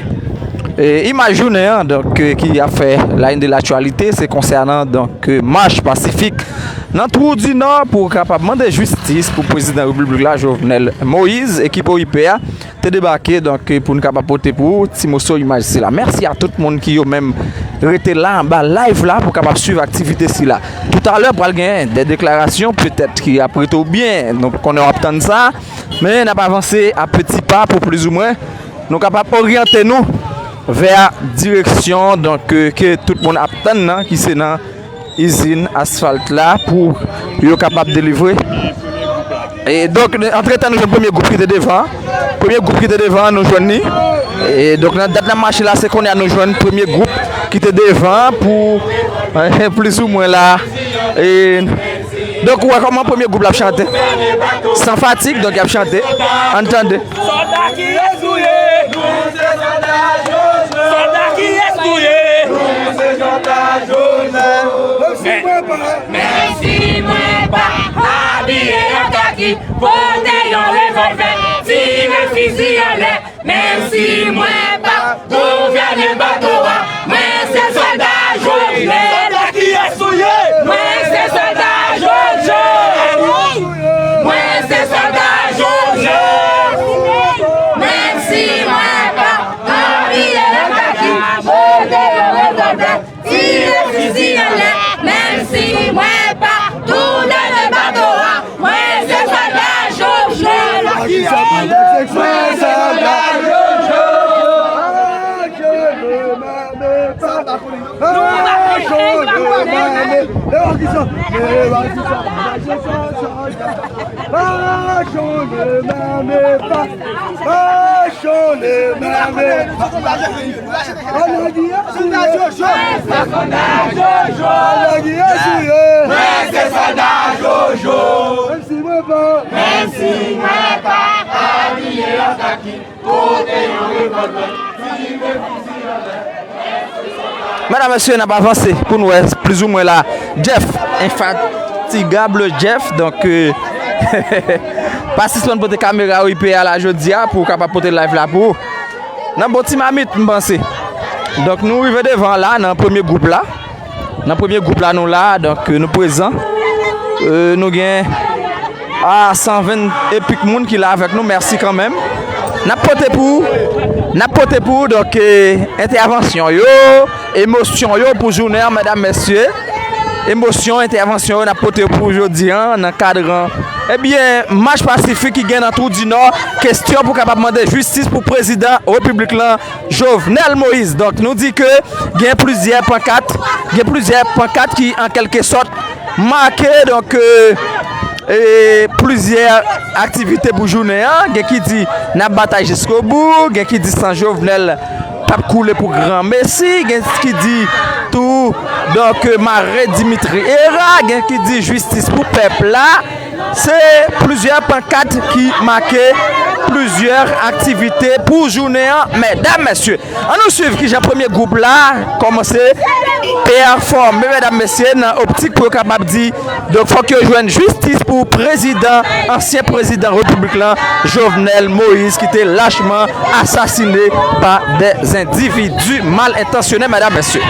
e, imaj jounen an, donk, e, ki ap fè la une de l'actualité, se konsènan, donk, e, mach pasifik nan Twou di Nò pou kapab mande jistis pou prezidan repiblik la, Jovenel Moïse, ekip O I P a te debake, donk, pou n kapab pote pou ou ti moso imaj sila. Mèsi a tout moun ki yo menm rete la anba live la pou kapab swiv aktivite sila. Toutalè, pral gen de deklarasyon, petèt ki ap rete oubyen, nou konnen w ap tann sa, men n ap avanse a peti pa pou plizoumwen nou kapab oryante nou vè direksyon, donk, ke, ke tout moun ap tann nan, ki se nan izin asfalt la pou yo kapab delivre. E donk, antretan, nou jwenn premye gwoup ki te devan. Premye gwoup ki te devan, nou jwenn li. E donk, nan dat n ap mache la, se kounye a nou jwenn premye gwoup ki te devan pou, eh, plizoumwen la. E donk, ou wè kòman premye gwoup la ap chante? San fatig, donk, y ap chante. Ann tande. Sòlda kiyès nou ye? Nou se sòlda Jojo. Sòlda kiyès nou ye? Nou se sòlda Jojo. Menm si mwen pa, menm si mwen pa abiye an kaki, pote yon revòlvè, tire fizi anlè. Menm si mwen pa gouvène bato a, mwen se sòlda Jojo. Sòlda kiyès ou ye? Mwen se sòlda Jojo. Mwen se sòlda Jojo. Menm si mwen pa abiye an kaki, pote yon revòlvè, tire fizi anlè, menm si mwen pa gouvène bato a, mwen se sòlda Jojo. Mwen se sòlda Jojo. Mwen se sòlda Jojo. Mwen se sòlda Jojo. Menm si mwen pa, menm si mwen pa abiye an kaki, pote yon revòlvè, tire fizi anlè. Medam, mesye, n ap avanse pou n wè plizoumwen la. Jeff, infatigable Jeff, donk, euh, pa sispann pote kamera ou I P A la jodi a pou w kapab pote live la pou ou. Nan bon ti mamit, m panse. Donk, nou rive devan la, nan premye gwoup la. Nan premye gwoup la, nou la, donk, nou prezan. Euh, nou gen, ah, san ven epik moun ki la avèk nou, mèsi kanmenm. N ap pote pou, n ap pote pou, donk, euh, entèvansyon yo, emosyon yo pou jounen an, medam, mesye. Emosyon, entèvansyon yo, n ap pote pou jodi an, nan kadran. Ebyen, mach pasifik ki gen nan Twou di Nò, kesyon pou kapab mande jistis pou prezidan repiblik lan, Jovenel Moïse. Donk, nou di ke gen plizyè pankat, gen plizyè pankat ki, an kèlke sòt, make, donk, euh, e plizyè aktivite pou jounen an. Gen ki di n ap batay jiskobou, gen ki di san Jovenel p ap koule pou granmesi, gen ki di tou, donk, mare Dimitri Herard, gen ki di jistis pou pèp la. Se plizyè pankat ki make plizyè aktivite pou jounen an, medam, mesye. Ann nou swiv kijan premye gwoup la kòmanse pèfòme, medam, mesye, nan optik pou yo kapab di, donk, fòk yo jwenn jistis pou prezidan, ansyen prezidan repiblik lan, Jovenel Moïse, ki te lachman asasine pa dè endividi mal entansyone, medam, mesye.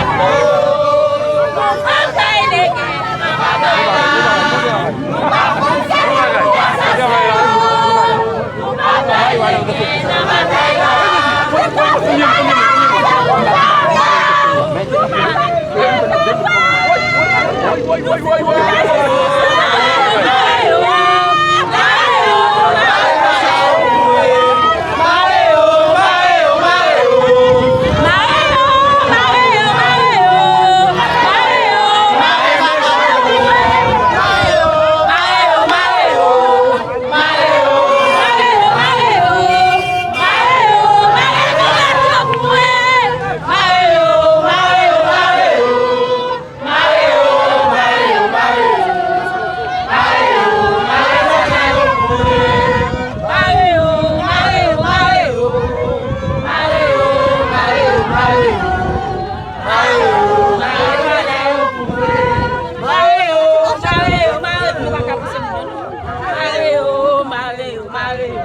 Mare yo, mare yo, mare yo.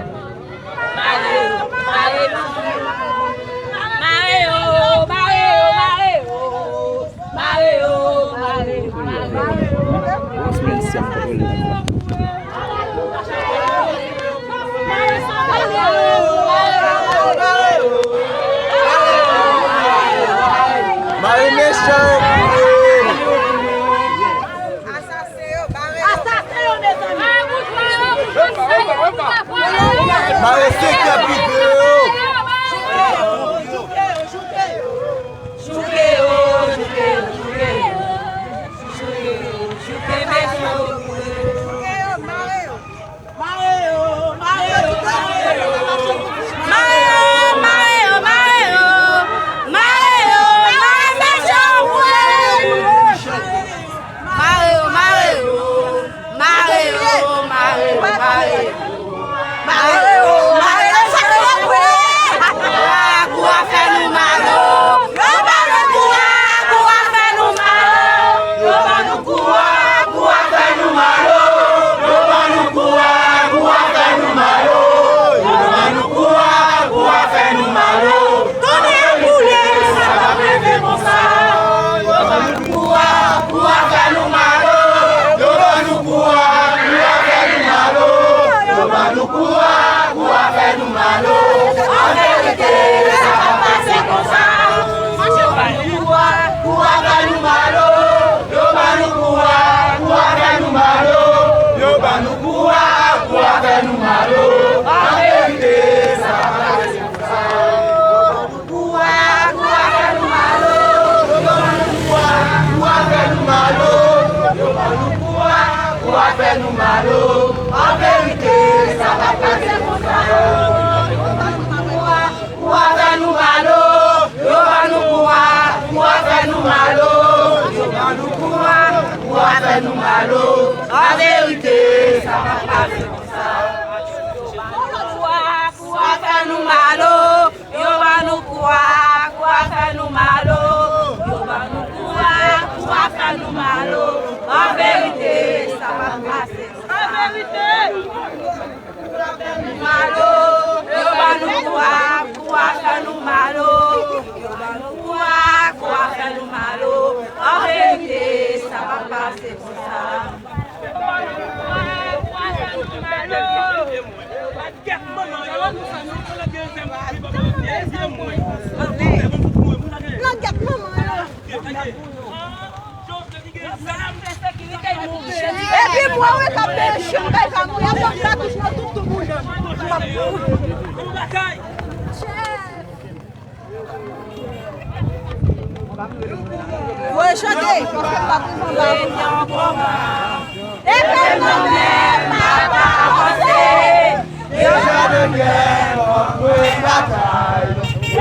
Mare yo, mare yo, mare yo. Mare yo, mare yo, mare yo. Mare mesye yo. Asasen yo, bare yo. Asasen yo, mezanmi. Bare yo, bare yo. Bare sektè prive yo. Jouke yo, jouke yo, jouke yo. Jouke yo, jouke yo, jouke yo. Jouke yo, jouke yo, jouke yo. An verite, sa pa pase konsa. Yo ba nou kou a, kou a fè nou mal o. Yo ba nou kou a, kou a fè nou mal o. Yo ba nou kou a, kou a fè nou mal o. An verite, sa pa pase konsa. Kou a, kou a fè nou mal o. Yo ba nou kou a, kou a fè nou mal o. Yo ba nou kou a, kou a fè nou mal o. An verite, sa pa pase konsa. Yo ba nou kou a, kou a fè nou mal o. Yo ba nou kou a, kou a fè nou mal o. Yo ba nou kou a, kou a fè nou mal o. An verite, sa pa pase konsa. Yo ba nou kou a, kou a fè nou mal o. Yo ba nou kou a, kou a fè nou mal o. Yo ba nou kou a, kou a fè nou mal o. An verite, sa pa pase. An verite. Kou a fè nou mal o. Yo ba nou kou a, kou a fè nou mal o. Yo ba nou kou a, kou a fè nou mal o. An verite, sa pa pase konsa. Yo ba nou kou a, kou a fè nou mal o. Epi mwen wi k ap byen chen, bay zam mwen, y ap fè m katouch nan tout, tout moun. Voye chante, paske m pa konprann la. Epi mwen menm, m ap avanse. Deja nan gè, ann batay.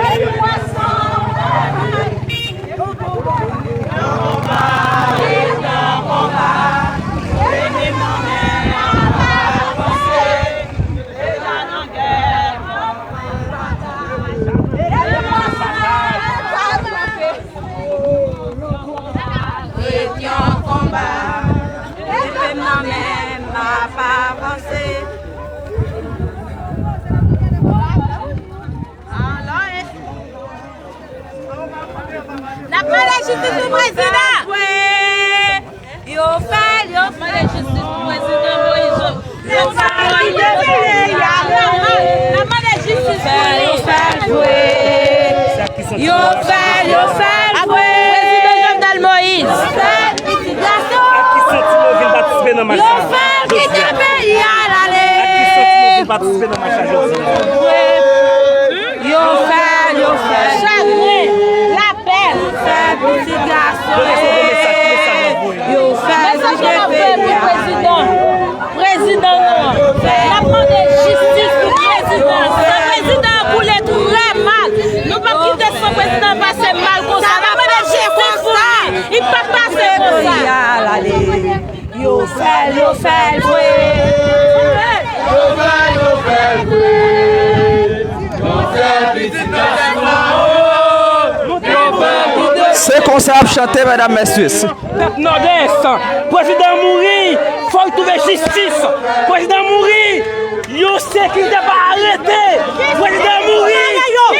Epi pwason. Nan konba, wi, nan konba. Epi mwen menm, m ap avanse. Deja nan gè, ann batay. Epi pwason. Rete an konba, lepe m nan men m, m ap avanse. N ap mande jistis pou prezidan. Yo fè l, yo fè l. Mande jistis pou prezidan Moïse. Yo fè l, yo fè l. N ap mande jistis pou li. Yo fè l, yo fè l. Yo fè l, yo fè l. Prezidan Jovenel Moïse. Yo fè l, pitit gason. Ak ki santiman w vin patisipe nan mach la? Yo fè l, kite peyi a l ale. Ak ki santiman w vin patisipe nan mach la jodi a? Yo fè l, yo fè l. Chagren, lapèn. Yo fè l, pitit gason. Yo fè l, kite peyi a l ale. Prezidan nou an. N ap mande jistis pou prezidan. San prezidan an koule trè mal. Nou p ap kite san prezidan an pase mal konsa. N ap mande jistis pou li. Li p ap pase konsa. Yo fè l, yo fè l vre. Yo fè l, yo fè l vre. Yo fè l, pitit gason an. Se konsa y ap chante, medam, mesye. Pèp Nòdès, prezidan mouri, fò l twouve jistis. Prezidan mouri, yon sekirite pa arete. Prezidan mouri,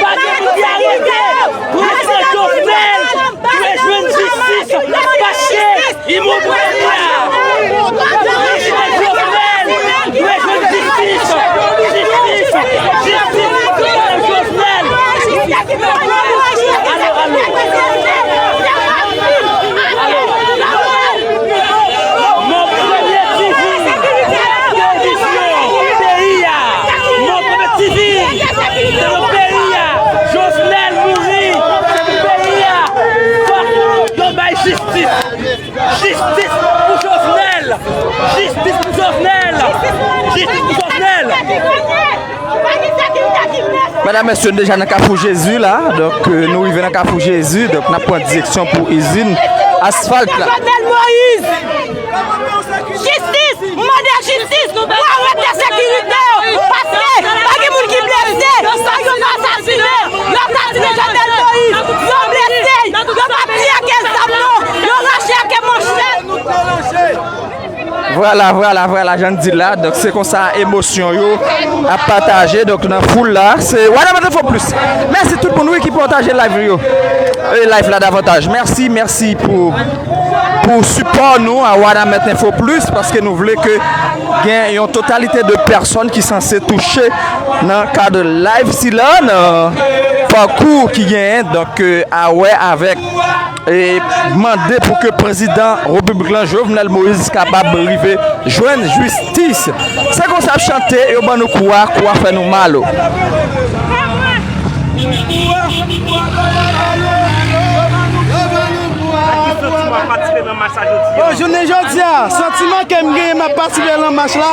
pa gen moun ki arete. Prezidan Jovenel dwe jwenn jistis, paske li mouri pou peyi a. Prezidan Jovenel dwe jwenn jistis, jistis, jistis pou prezidan Jovenel. Alo, alo. Alo. Mon Premye T V, televizyon peyi a. Mon Premye T V, se pou peyi a. Jovenel mouri, se pou peyi a. Fòk yo bay jistis. Jistis pou Jovenel. Jistis pou Jovenel. Jistis pou Jovenel. Medam, mesye, nou deja nan Kafou Jezi la. Donk, euh, nou rive nan Kafou Jezi. Donk, n ap pran direksyon pou izin asfalt la. Jovenel Moïse! Jistis! Mande jistis pou arete sekirite yo! Paske pa gen moun ki blese! Sa yo asasinen! Yo asasinen Jovenel Moïse! Yo blese! Yo pa tiye ak zam non! Yo rache ak manchèt! Vwala, vwala, vwala, jan n di l la. Donk, se konsa emosyon yo ap pataje. Donk, nan foul la, se Wana Mete Fò Plis. Mèsi tout moun, wi, ki pataje live yo. E live la davantaj. Mèsi, mèsi pou Pou sipò nou a Wanament Info Plus, paske nou vle ke gen yon totalite de pèsòn ki sanse touche nan kad live sila, nan pakou ki genyen, donk, euh, a wè avèk e mande pou ke prezidan repiblik lan, Jovenel Moïse, kapab rive jwenn jistis. Se konsa ap chante, yo ban nou kou a, kou a fè nou mal o. Bon, jounen jodi a, santiman ke m genyen m ap patisipe nan mach la,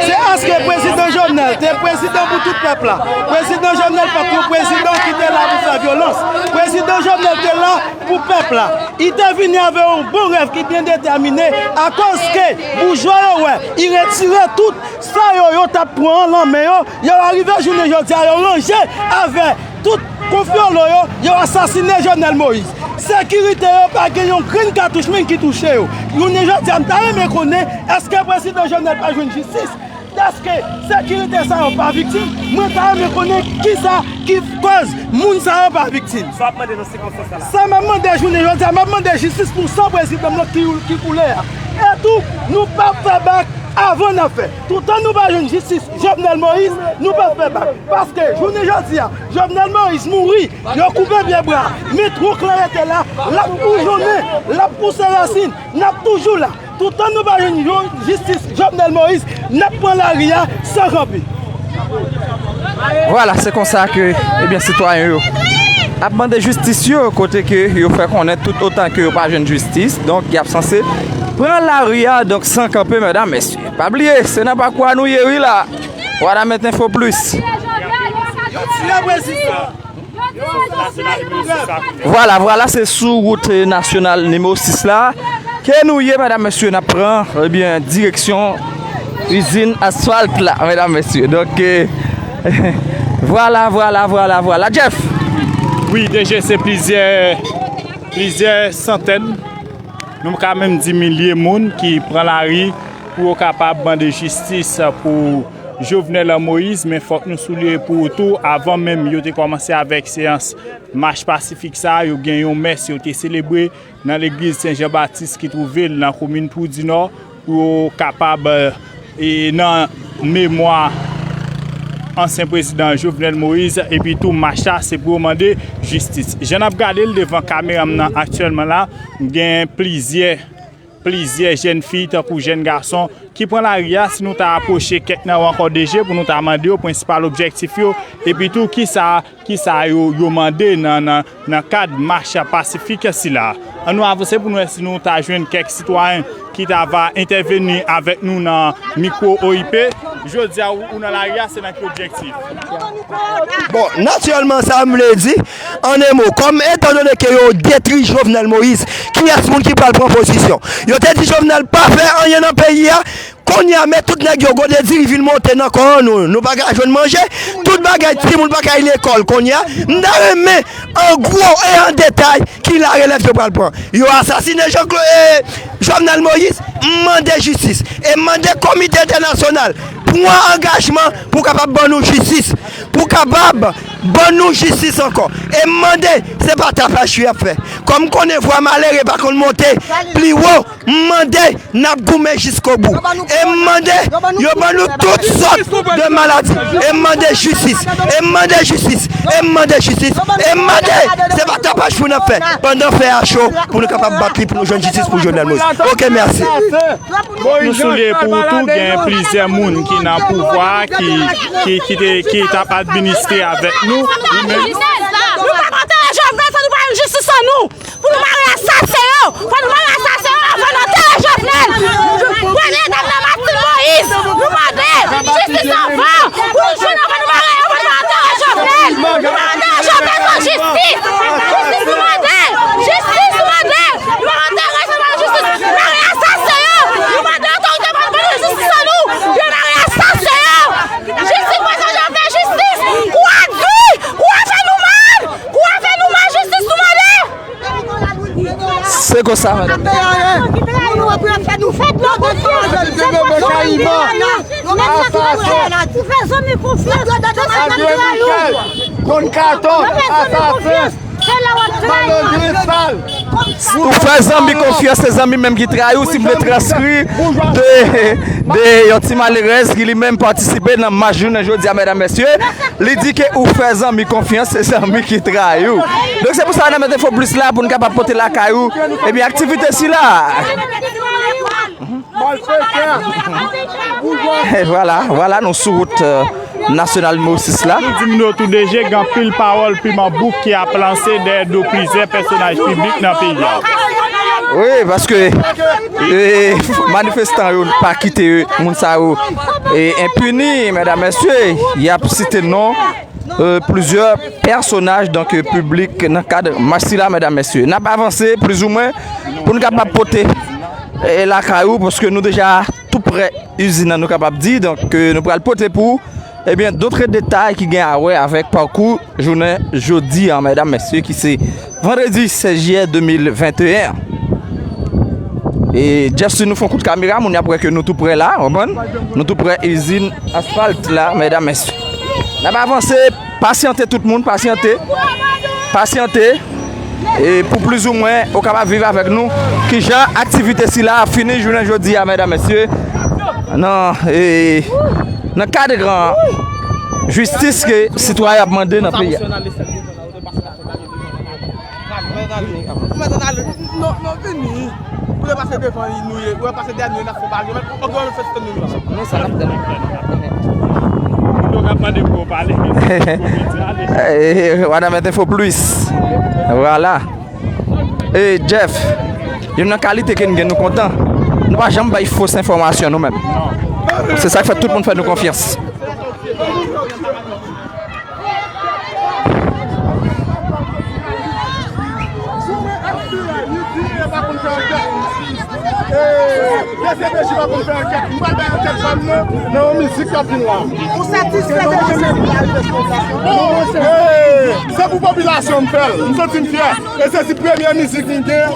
se aske prezidan Jovenel te prezidan pou tout pèp la. Prezidan Jovenel pa t yon prezidan ki te la pou fè vyolans. Prezidan Jovenel te la pou pèp la. Li te vini avèk yon bon rèv ki byen detèmine, akoz ke boujwa yo wè, li retire tout sa yo, yo t ap pran an lan men yo, yo arive jounen jodi a, yo ranje avè tout konfyolo yo, yo asasinen Jovenel Moïse. Sekirite yo pa gen yon grenn katouch menm ki touche yo. Jounen jodi a, m ta renmen konnen, èske prezidan Jovenel pa jwenn jistis? Dèske sekirite sa yo pa viktim, mwen ta renmen konnen kisa ki kòz moun sa yo pa viktim. Sa w ap mande nan sikonstans sa la? Sa m ap mande jounen jodi a, m ap mande jistis pou san prezidan m nan ki, ki koule a. E tou, nou p ap fè bak avan n ap fè. Toutan nou pa jwenn jistis Jovenel Moïse, nou p ap fè bak. Paske jounen jodi a, Jovenel Moïse mouri, yo koupe pye bra, men twonk lan rete la, l ap boujonnen, l ap pouse rasin, n ap toujou la. Toutan nou pa jwenn yon jistis Jovenel Moïse, n ap pran lari a san kanpe. Vwala, se konsa ke, ebyen, sitwayen yo ap mande jistis yo, kote ke yo fè konnen tout otan ke yo pa jwenn jistis, donk y ap sanse pran lari a, donk san kanpe, medam, mesye. Pa bliye, se nan pakou a nou ye, wi, la. Wanament Info Plus. Vwala, vwala, se sou wout nasyonal nimewo sis la ke nou ye, medam, mesye, n ap pran, ebyen, direksyon izin asfalt la, medam, mesye. Donk, eh, vwala, vwala, vwala, vwala. Jeff! Wi, D J, se plizyè, plizyè santèn, nou ka menm di milye moun ki pran lari pou yo kapab mande jistis pou Jovenel Moïse, men fòk nou souliye pou ou tou, avan menm yo te kòmanse avèk seyans mach pasifik sa a, yo gen yon mès yo te selebre nan legliz Sen Jan Batis ki twouve l nan komin Twou di Nò pou yo kapab, e, nan memwa ansyen prezidan Jovenel Moïse, epi tou mach la se pou yo mande jistis. Jan n ap gade l devan kamera m nan aktyèlman la, gen plizyè plizyè jèn fi tankou jèn gason ki pran lari a. Si nou ta apwoche kèk nan yo ankò, D J, pou nou ta mande yo prensipal objektif yo, epi tou kisa, kisa yo, yo mande nan, nan, nan kad mach pasifik sila. Ann nou avanse pou nou wè si nou ta jwenn kèk sitwayen ki ta va entèveni avèk nou nan mikwo O I P. Jodi a, ou, ou nan lari a, se nan ki objektif? Bon, natirèlman, sa m vle di, an en mo, kòm etandone ke yo detri Jovenel Moïse, kiyès moun ki pral pran pozisyon? Yo te di Jovenel pa fè anyen nan peyi a, kounye a, men tout nèg yo gode diri vin monte nan kò nou, nou pa ka jwenn manje, tout bagay, timoun pa ka al lekòl kounye a. M ta renmen, an gwo e an detay, ki larelèv yo pral pran. Yo asasinen Jean Claude, eh, Jovenel Moïse, m mande jistis. E m mande komite entènasyonal pran angajman pou kapab ban nou jistis. Pou kapab ban nou jistis ankò. E m mande, se pa tapaj y ap fè. Kòm m konnen vwa malere pa konn monte pli wo, m mande n ap goumen jiskobou. E m mande yo ban nou tout sòt de maladi. E m mande jistis. E m mande jistis. E m mande jistis. E m mande, se pa tapaj pou n ap fè. Pandan fè a cho, pou nou kapab bat li, pou nou jwenn jistis pou Jovenel Moïse. Oke, mèsi. Nou souliye pou ou tou, gen plizyè moun ki nan pouvwa a, ki, ki, ki, te, ki t ap administre avèk nou. Ou menm. Nou p ap antere Jovenel san nou pa jwenn jistis an nou. Pou nou mare asasen yo! Fò nou mare asasen yo avan nou antere Jovenel! Premye dam nan Martine Moïse, nou mande jistis anvan! Pou nou jwenn anvan nou mare yo, fò nou antere Jovenel! Nou mande Jovenel fò jistis! Jistis nou mande! Jistis nou mande! Nou antere Jovenel jistis! Mare asasen yo! Nou mande otorite ban nou jistis an nou! Yo mare asasen yo! Jistis, prezidan Jovenel, jistis! Kou a di! Kou a fè nou mal! Kou a fè nou mal, jistis nou mande! Se konsa, madanm. Zòn katòz, asasen. Ou fè zanmi konfyans, se zanmi menm ki trayi w. Si m vle transkri de, de yon ti malerèz ki li menm patisipe nan mach jounen jodi a, medam, mesye, li di ke ou fè zanmi konfyans, se zanmi ki trayi w. Donk, se pou sa n ap mete fo plis la pou n kapab pote lakay ou, ebyen, aktivite sila. Malfektè! Boujwa! E vwala, vwala, nou sou wout, euh, nasyonal nimewo sis la. Di m nou tou de je, gen anpil pawòl piman bouk ki ap lanse dèyè do plizyè pèsonaj piblik nan peyi a. Wi, paske, e, manifestan yo pa kite moun sa yo, e, enpini, medam, mesye, y ap site non, euh, plizyè pèsonaj, donk, euh, piblik nan kad mach sila, medam, mesye. N ap avanse plizoumwen pou n kapab pote, euh, lakay ou, paske nou deja tou prè izin nan, nou kapab di. Donk, euh, nou pral pote pou ou, ebyen, dotre detay ki gen a wè avèk pakou jounen jodi a, medam, mesye, ki se vandredi sèz jiyè de mil venteyen. E Jeff, si nou fè yon kout kamera, moun y ap wè ke nou tou prè la, w konprann? Nou tou prè izin asfalt la, medam, mesye. N ap avanse, pasyante tout moun, pasyante, pasyante. E pou plizoumwen, ou kapab viv avèk nou kijan aktivite sila ap fini jounen jodi a, medam, mesye, nan, e, nan kad gran jistis ke sitwayen ap mande nan peyi a. Ou mèt ann ale. Non, non, vini. Ou te pase devan nou ye, ou pase dèyè nou ye, n ap fè bagay, men, ok, nou fè site nou la. Men sa n ap tann. Yo k ap mande pou yo pale, men se pou yo di, ale. Eh, Wadamet Info Plus. Vwala. Eh, Jeff, youn nan kalite ke n gen, nou kontan. Nou pa janm bay fos enfòmasyon, nou menm. Se sa k fè tout moun fè nou konfyans. Ou satisfè de jan sa? Se pou popilasyon m fè l. M santi m fyè. E se ti premye mizik m gen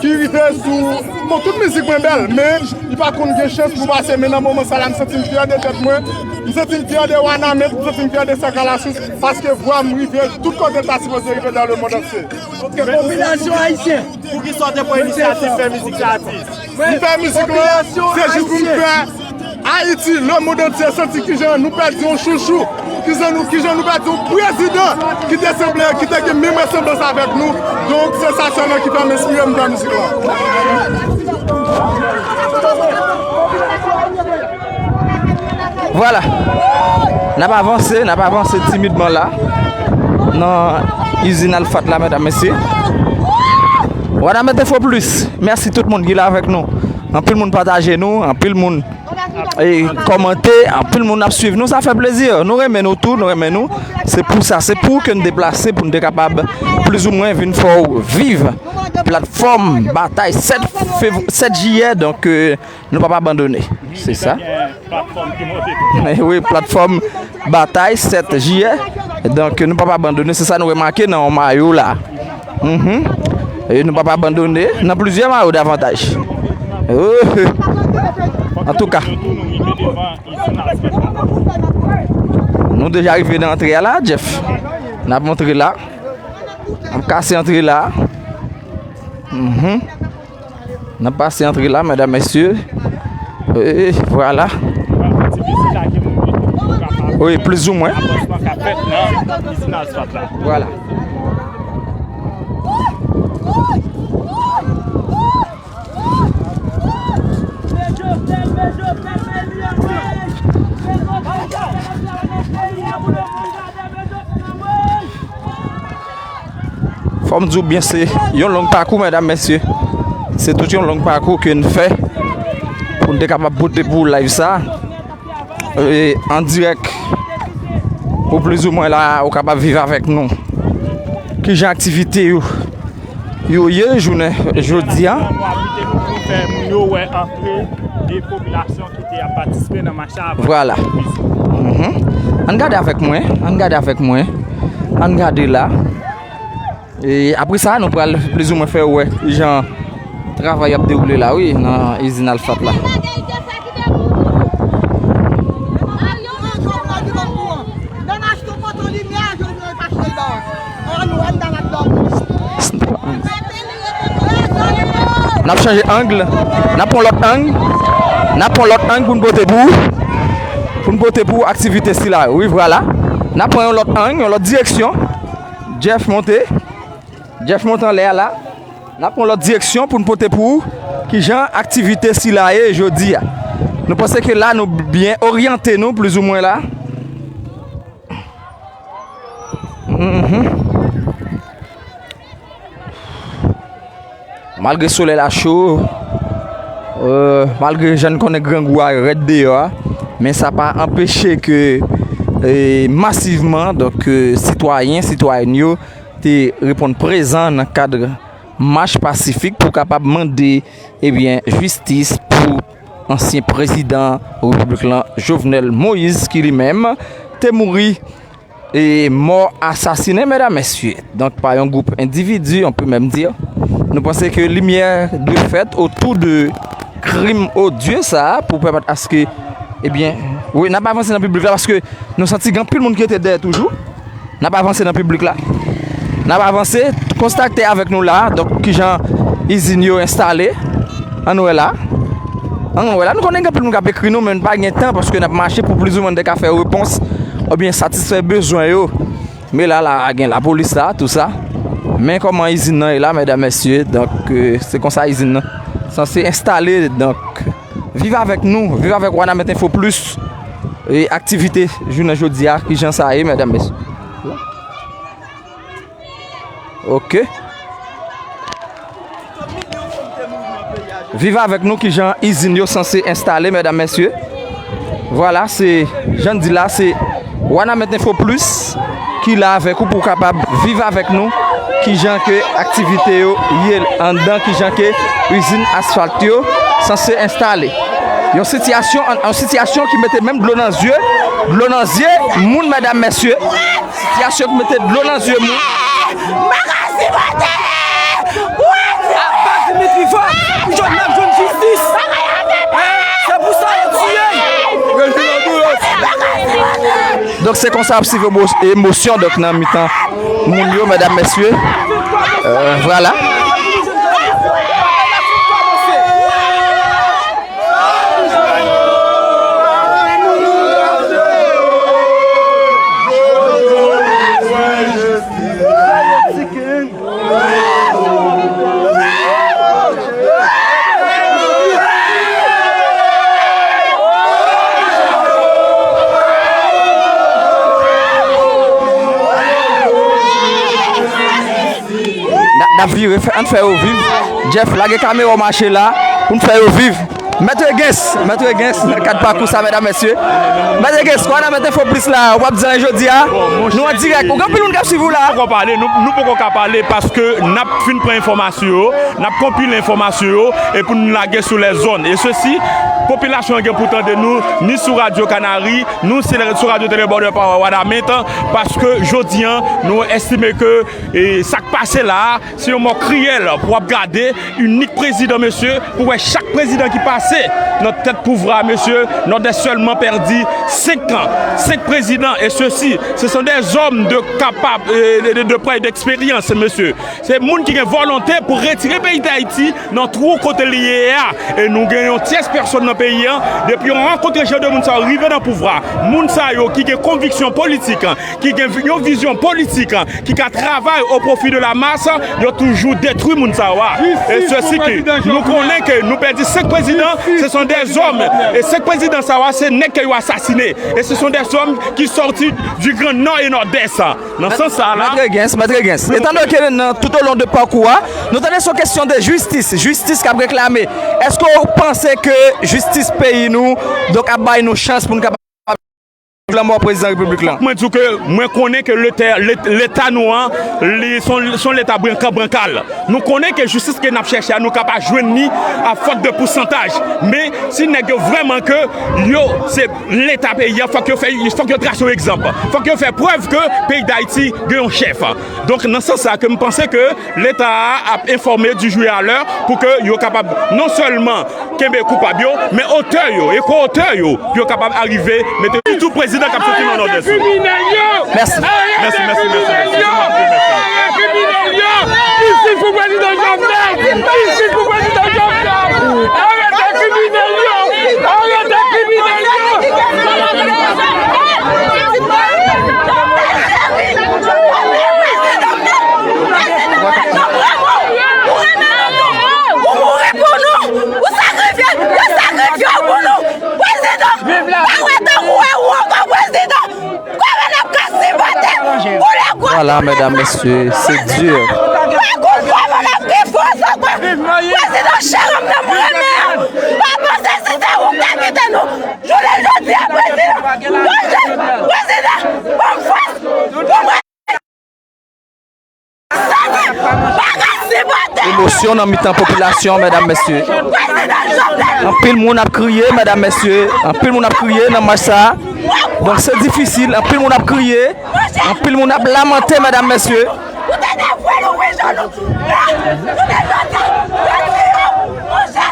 ki rive sou, bon, tout mizik mwen bèl, men li pa konn gen chans pou pase. Men nan moman sa la, m santi m fyè de tèt mwen, m santi m fyè de Wanament, m santi m fyè de Sakalachous, paske vwa m rive tout kote l ta sipoze rive dans le monde entier. Popilasyon ayisyen. Poukisa w te pran inisyativ fè mizik sa, atis? M fè mizik lan, se jis pou m fè Ayiti, lemonn antye santi kijan nou pèdi yon chouchou, kijan nou, kijan nou pèdi yon prezidan ki te sanble, ki te gen menm resanblans avèk nou. Donk, se sa sèlman ki fè m enspire m fè mizik lan. Vwala. N ap avanse, n ap avanse timidman la, nan izin Alfat la, medam, mesye. Wadamet Info Plus, mèsi tout moun ki la avèk nou. Anpil moun pataje nou, anpil moun, e, kòmante, anpil moun ap swiv nou, sa fè plezi. Nou renmen nou tou, nou renmen nou. Se pou sa, se pou ke n deplase, pou n te kapab plizoumwen vin fè w viv platfòm batay sèt fev-, sèt jiyè, donk, e, nou p ap abandone. Se sa. Wi, platfòm batay sèt jiyè. Donk, nou p ap abandone. Se sa nou remake nan yon mayo la. Mhm. E nou p ap abandone nan plizyè mayo davantaj. Oh. Antouka, nou deja rive nan antre a la, Jeff. N ap montre la. N ap kase antre la. Mhm. N ap pase antre la, medam, mesye. E, vwala. Wi, plizoumwen. Vwala. Fò m di w byen, se yon long pakou, medam, mesye. Se tout yon long pakou ke n fè pou n te kapab pote pou w live sa, e, an dirèk, pou plizoumwen la, ou kapab viv avèk nou. Kijan aktivite yo, yo ye jounen jodi a? Nou envite nou pou fè moun yo wè antre de popilasyon ki te ap patisipe nan mach la. Vwala. Mhm. Ann gade avèk mwen, ann gade avèk mwen. Ann gade la. E apre sa, nou pral plizoumwen fè wè jan travay ap dewoule la, wi, nan izin Alfat la. Nan achte yon poto limyè, Jovenel pa chita. An nou, an nan ap dòmi. N ap chanje ang. N ap pran lòt ang. N ap pran lòt ang pou n pote pou, pou n pote pou aktivite sila yo. Wi, vwala. N ap pran yon lòt ang, yon lòt direksyon. Jeff monte. Jeff monte anlè a la. N ap pran lòt direksyon pou n pote pou ou kijan aktivite sila ye jodi a. Nou panse ke la, nou byen oryante nou, plizoumwen la. Mhm. Malgre solèy la cho, euh, malgre jan n konnen grangou a rèd deyò a, men sa pa anpeche ke, eh, masivman, donk, eh, sitwayen, sitwayèn yo te reponn prezan nan kad mach pasifik pou kapab mande, ebyen, jistis pou ansyen prezidan repiblik lan, Jovenel Moïse, ki li menm te mouri, e mò asasinen, medam, mesye. Donk, pa yon gwoup endividi, on peut même dire. Nou panse ke limyè dwe fèt otou de krim odye sa a pou pèmèt aske, ebyen, wi, n ap avanse nan piblik la paske nou santi gen anpil moun ki rete dèyè toujou. N ap avanse nan piblik la. N ap avanse. Konstate avèk nou la, donk, kijan izin yo enstale. Ann wè la. Ann wè la. Nou konnen gen anpil moun k ap ekri nou, men n pa gen tan paske n ap mache pou plizoumwen n te ka fè repons oubyen satisfè bezwen yo. Men la, la, gen lapolis la, tou sa. Men kòman izin nan ye la, medam, mesye. Donk, eh, se konsa izin nan sanse enstale. Donk, viv avèk nou, viv avèk Wanament Info Plus. E aktivite jounen jodi a, kijan sa ye, medam, mesye? Ok. Viv avèk nou kijan izin yo sanse enstale, medam, mesye. Vwala, se, jan n di la, se Wanament Info Plus ki la avèk ou pou w kapab viv avèk nou kijan ke aktivite yo ye anndan, kijan ke izin asfalt yo sanse enstale. Yon sitiyasyon, yon sitiyasyon ki mete menm dlo nan zye, dlo nan zye moun, medam, mesye. Sitiyasyon ki mete dlo nan zye moun. M pa ka sipòte! Aba Dimitri Vorbe, pou jwenn n ap jwenn jistis. Hein? Se pou sa yo tiye l. Donk, se konsa ap swiv emo-, emosyon, donk, nan mitan moun yo, medam, mesye. Euh, vwala. N ap, n ap vire, fè, ann fè yo viv. Jeff, lage kamera w mache la pou n fè yo viv. Mèt Regens, Mèt Regens, nan kad pakou sa, medam, mesye. Mèt Regens, Wanament Info Plus la, w ap di anyen jodi a? Nou an dirèk. Ou gen anpil moun k ap swiv ou la. Nou poko pale, nou, nou poko ka pale paske n ap fin pran enfòmasyon yo, n ap konpile enfòmasyon yo, e pou n lage sou lèzòn. E sesi, popilasyon an gen pou tande nou, ni sou Radyo Kanari, nou se sou Radyo Tele Border pa Wanament, paske jodi a, nou estime ke, e, sa k pase la a, se yon mò kriyèl pou w ap gade inik prezidan, mesye, pou wè chak prezidan ki pase nan tèt pouvwa, mesye, Nòdès sèlman pèdi senk an, senk prezidan, e sesi, ce sont des hommes de capable, euh, de, de, de près d'expérience, mesye. Se moun ki gen volonte pou retire peyi Dayiti nan twou kote li ye a. E nou gen yon tyès pèsòn nan peyi an, depi yo rankontre jan de moun sa yo rive nan pouvwa, moun sa yo ki gen konviksyon politik, ki gen vi-, yon vizyon politik, ki ka travay o pwofi de la mas, yo toujou detwi moun sa yo a. E sesi ki nou konnen ke nou pèdi senk prezidan, ce sont des hommes. E senk prezidan sa yo a, se nèg ke yo asasine. E ce sont des hommes qui sortent du Grand Nord et Nord-Est. Nan sans sa la. Mèt Regens, Mèt Regens. Etan donke nan tout au long de pakou a, nou tande se yon kesyon de jistis, jistis k ap reklame. Èske w panse ke jistis peyi nou, donk, ap bay nou chans pou n kapab lanmò prezidan repiblik lan? Mwen di w ke mwen konnen ke leta, let-, leta nou an, li se yon, se yon leta branka-, brankal. Nou konnen ke jistis ke n ap chèche a, nou ka pa jwenn li a fòt de pousantaj. Men si nèg yo vrèman ke yo se leta peyi a, fòk yo fè, fòk yo trase yon egzanp. Fòk yo fè prèv ke peyi Dayiti gen yon chèf. Donk, nan sans sa ke m panse ke leta a ap enfòme du jour et à l'heure pou ke yo kapab non sèlman kenbe koupab yo, men otè yo e ko-otè yo, pou yo kapab arive mete tout prezidan k ap soti nan Nòdès yo. Mèsi. Mèsi, mèsi, mèsi, mèsi. Jistis pou prezidan Jovenel! Jistis pou prezidan Jovenel! Arete kriminèl yo! Arete kriminèl yo! Ou mouri pou nou! Ou sakrifye! Yo sakrifye w pou nou! Prezidan! Pa wè tankou w ankò, prezidan! Kòman n ap ka sipòte pou lè gwo... Voilà, mesdames, messieurs, c'est dur. Pa gwo kòman n ap gen fòs ankò. Prezidan chè m nan, m renmen w. Pa panse si se ou k ta kite nou jounen jodi a, prezidan. Bon, prezidan, ban m fòs pou mwen. Bagay sipòte. Emosyon nan mitan popilasyon, medam, mesye. Prezidan Jovenel. Anpil moun ap kriye, medam, mesye. Anpil moun ap kriye nan mach sa. Donk, se difisil. Anpil moun ap kriye. Anpil moun ap lamante, medam, mesye. Ou te devwe nou, wi, Jean-Loup. Jounen jodi a, yo kriye, monchè.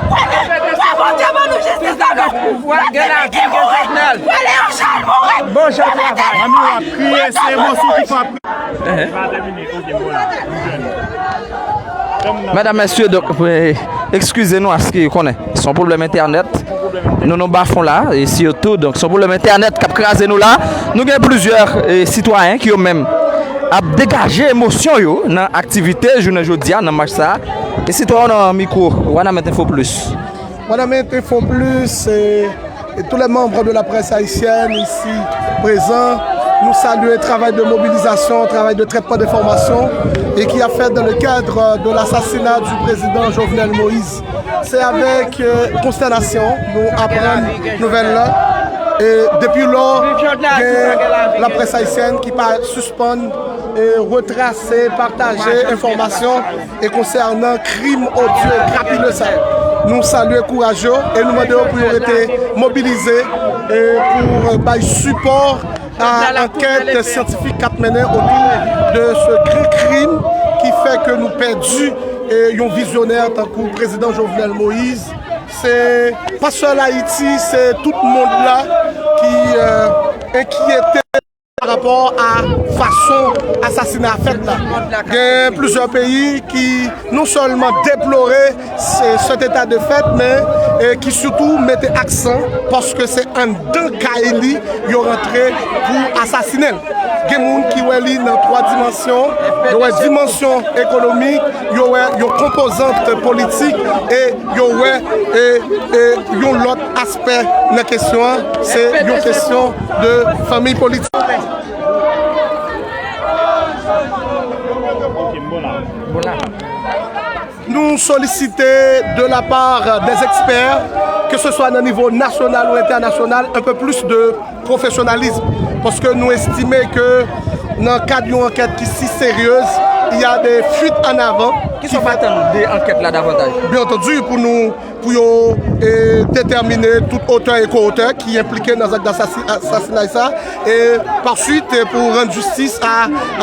Konnen, fò Bondye ban nou jistis la, non. Pouvwa gen lavi gen Jovenel. Fò Léon Charles mouri. Bon jan travay. Manmi w ap kriye, se emosyon ki fè w ap kriye. Medam, mesye, donk, eh, eskize nou, aske konnen se yon pwoblèm entènèt. Nou, nou bafon la, e sitou, donk, se yon pwoblèm entènèt k ap kraze nou la. Nou gen plizyè, eh, sitwayen ki yo menm ap degaje emosyon yo nan aktivite jounen jodi a, nan mach sa. E sitwayen nan mikwo, Wanament Info Plus. Wanament Info Plus, eh, et tous les membres de la presse haïtienne ici présents, nous saluons le travail de mobilisation, travail de traitement d'information et qui a fait dans le cadre de l'assassinat du président Jovenel Moïse. Se avèk, eh, konstènasyon nou aprann nouvèl la. E depi lò, gen laprès ayisyèn ki pa sispann, eh, retrase, pataje enfòmasyon e konsènan krim odyo e krapine sa yo. Nou salye kouraj yo e nou mande yo pou yo rete mobilize e pou, eh, bay sipò a ankèt syantifik k ap mennen otou de se gran krim ki fè ke nou pèdi, eh, yon vizyonè tankou prezidan Jovenel Moïse. Se pa sèl Ayiti, se tout mond la ki, eh, enkyete pa rapò a fason asasina a fèt la. Gen plizyè peyi ki non sèlman deplore se, cet état de fait, men, eh, ki sitou mete aksan paske se anndan kay li yo rantre pou asasinen l. Gen moun ki wè li nan twa dimansyon, yo wè dimansyon ekonomik, yo wè yon konpozant politik e yo wè, e, e yon lòt aspè nan kesyon an, se yon kesyon de fanmi politik. Nou solisite de la part des experts, ke se swa nan nivo nasyonal ou entènasyonal, un peu plus de professionnalisme. Paske nou estime ke nan kad yon ankèt ki si sérieuse, il y a des fuites en avant. Kisa w atann de ankèt la davantaj? Bien entendu, pou nou, pou yo, eh, detèmine tout otè e ko-otè ki enplike nan zak asasi-, asasinay sa, e pa swit, eh, pou rann jistis a,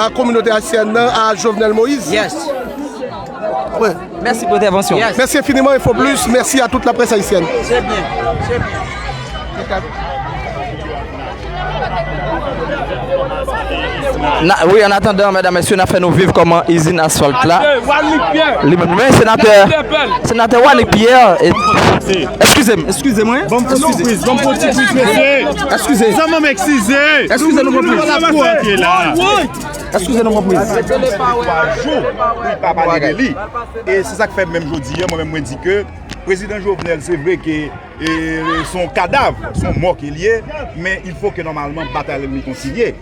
a kominote ayisyèn nan, a Jovenel Moïse. Yes. Wi. Mèsi pou entèvansyon. Yes. Mèsi enfiniman, Info Plus. Mèsi a tout laprès ayisyèn. Se byen. Se byen. Na, wi, an atandan, medam, mesye, n ap fè nou viv kòman izin asfalt la. Li menm, men senatè, senatè Wanick Pierre, e, eskize m, eskize mwen. Bon, bon, ti priz, bon, bon, ti priz, mesye. Eskize. Zanmi m, eskize. Eskize nou, bon, priz. Eskize nou, bon, priz. Twa jou pou li pa pale de li. E se sa k fè menm jodi a, mwen menm mwen di ke prezidan Jovenel, se vre ke, e, se yon kadav, se yon mò ke l ye, men il faut que normalement batay la li kontinye.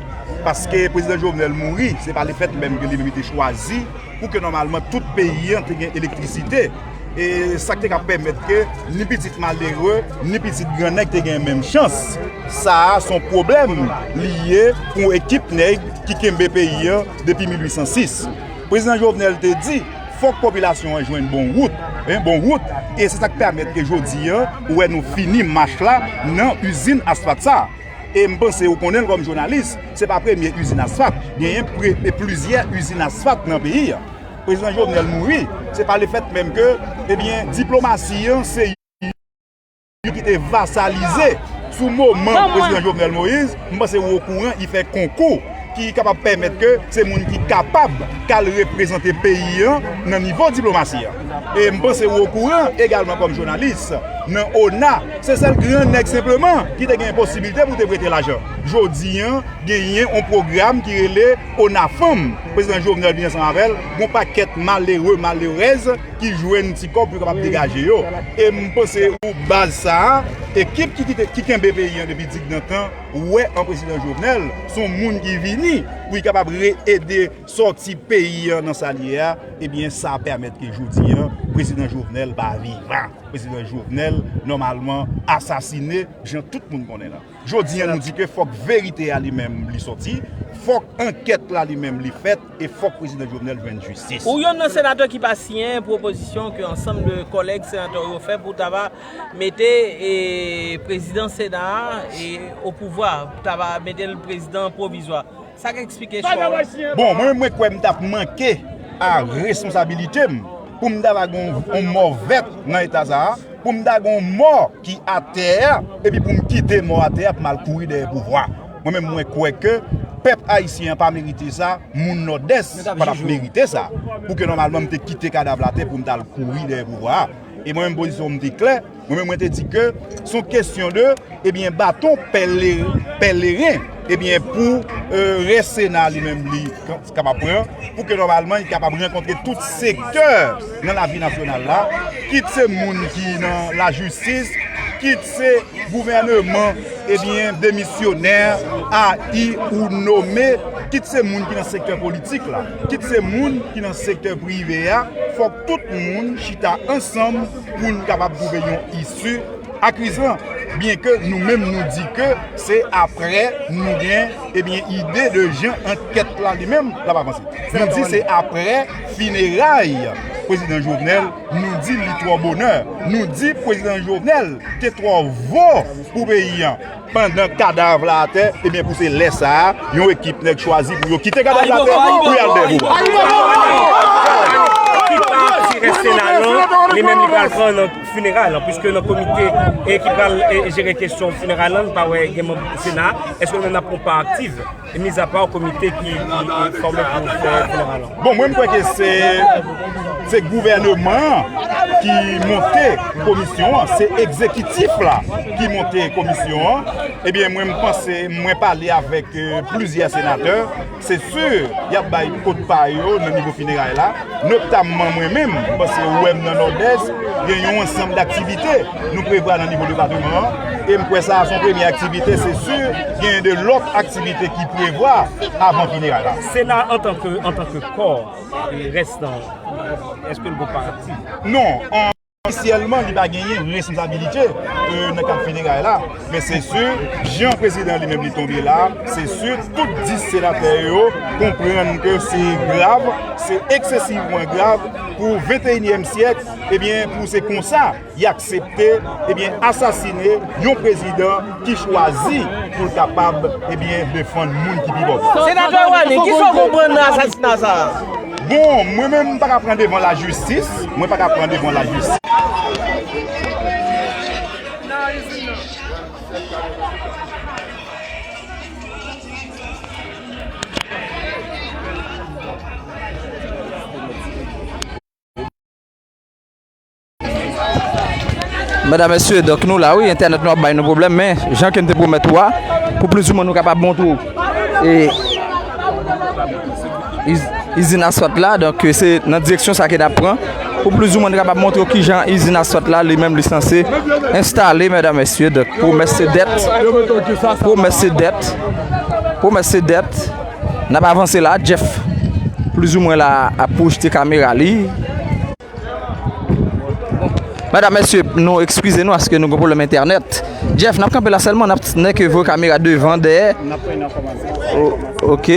Paske prezidan Jovenel mouri, se pa le fèt menm ke li menm li te chwazi pou ke nòmalman tout peyi an te gen elektrisite. E sa k te ka pèmèt ke ni pitit malere, ni pitit grannèg te gen menm chans. Sa a se yon pwoblèm li ye pou ekip nèg ki kenbe peyi an depi mil uit san sis. Prezidan Jovenel te di, fòk popilasyon an jwenn bon wout, en, bon wout, e se sa k pèmèt ke jodi an, ou wè nou fini mach la nan izin asfalt sa. E m panse ou konnen l kòm jounalis, se pa premye izin asfalt. Genyen pre-, e plizyè izin asfalt nan peyi a. Prezidan Jovenel mouri, se pa le fèt menm ke, ebyen, diplomasi an, se yo ki te vasalize sou moman prezidan Jovenel Moïse. M panse ou okouran, li fè konkou ki kapab pèmèt ke se moun ki kapab k al reprezante peyi an nan nivo diplomasi an. E m panse ou okouran egalman kòm jounalis, nan ona, se sèl gran nèg senpleman ki te gen posiblite pou te prete lajan. Jodi an, genyen yon pwogram ki rele ona Fanm. Prezidan Jovenel vin ansanm avè l, gon pakèt malere, malerèz ki jwenn ti kòb pou yo kapab degaje yo. E m panse ou baz sa a, ekip ki, ki, te- ki kenbe peyi an depi digdantan, wè an Prezidan Jovenel, se yon moun ki vini pou li kapab re-, ede sòti peyi an nan sa l ye a, ebyen, sa pèmèt ke jodi an, Prezidan Jovenel pa vivan. Prezidan Jovenel, nòmalman, asasine, jan tout moun konnen la. Jodi an, nou di ke fòk verite a li menm li sòti, fòk ankèt la li menm li fèt, e fòk Prezidan Jovenel jwenn jistis. Ou yonn nan senatè ki pa siyen pwopozisyon ke ansanm de kòlèg senatè yo fè pou ta va mete, e, prezidan Sena a, e, o pouvwa, ta va mete l prezidan pwovizwa. Sa k eksplike chwa w la? Bon, mwen, mwen kwè m t ap manke a responsabilite m pou m ta va gon yon mò vèt nan eta sa a, pou m ta gon mò ki atè a, epi pou m kite mò atè a pou m al kouri dèyè pouvwa. Mwen menm, mwen kwè ke pèp ayisyen an pa merite sa, moun Nòdès pa t ap merite sa, pou ke nòmalman m te kite kadav la atè pou m t al kouri dèyè pouvwa a. E mwen menm, pozisyon m te klè. Mwen menm, mwen te di ke se yon kesyon de, ebyen, baton pèle-, pèleren, ebyen, pou, euh, rès Sena li menm li ka-, kapab pran, pou ke nòmalman li kapab rankontre tout sektè nan lavi nasyonal la, kit se moun ki nan lajistis, kit se gouvèneman, ebyen, demisyonè, ayi ou nome, kit se moun ki nan sektè politik la, kit se moun ki nan sektè prive a, fòk tout moun chita ansanm pou n kapab twouve yon isi ak rezon, byenke nou menm nou di ke se aprè nou gen, ebyen, ide de jan ankèt la li menm l ap avanse. Nou di se aprè fineray Prezidan Jovenel, nou di li twò bonè. Nou di Prezidan Jovenel te twò vo pou peyi an. Pandan kadav la atè, ebyen, pou se lè sa a, yon ekip nèg chwazi pou yo kite kadav la atè pou y al dèyè pouvwa. Ki pati rès Sena lan, li menm li pral pran nan fineray lan, piske nan komite, e, ki pral, e, jere kesyon fineray lan, nou pa wè gen manm Sena, èske nou menm n ap pran pa aktif, e mizapa komite ki, ki, ki fòme pou fè fineray lan? Bon, mwen, m kwè ke se, se gouvèneman an ki monte komisyon an, se egzekitif la ki monte komisyon an. Ebyen, mwen, m panse, mwen pale avèk, euh, plizyè senatè. Se si, y ap bay kot pa yo nan nivo fineray la. Notamman mwen menm, m panse ou wè m nan Nòdès, gen yon ansanm daktivite nou prevwa nan nivo depatman an. E m kwè sa a se yon premye aktivite, se si, gen de lòt aktivite ki prevwa avan fineray la. Sena antanke, antanke kò, e rès lan, èske l gon pa aktif? Non, an Ofisyèlman, li pa genyen responsabilite, euh, nan kad fineray la. Men se si, jan prezidan li menm li tonbe la, se si tout dis senatè yo konprann ke se grav, se eksesivman grav pou venteyinyèm syèk, ebyen, pou se konsa, y aksepte, ebyen, asasine yon prezidan ki chwazi pou l kapab, ebyen, defann moun ki pi pòv. Senatè Wany, kisa w konprann nan asasina sa a? Bon, mwen menm, m pa ka pran devan lajistis. Mwen pa ka pran devan lajistis. Medam, mesye, donk nou la, wi, entènèt nou ap bay nou pwoblèm, men jan ke m te pwomèt ou a, pou plizoumwen nou kapab montre w, e, iz-, izin asfalt la, donk, se nan direksyon sa ke n ap pran, pou plizoumwen nou kapab montre w kijan izin asfalt la, li menm, li sanse enstale, medam, mesye, donk, pwomès se dèt, pwomès se dèt, pwomès se dèt, n ap avanse la, Jeff, plizoumwen la, ap pwojte kamera li. Medam, mesye, nou ekskize nou aske nou gen pwoblèm entènèt. Jeff, n ap kanpe la sèlman, n ap nèke voye kamera devan, dèyè. N ap fè nan kòmantè. O-, ok.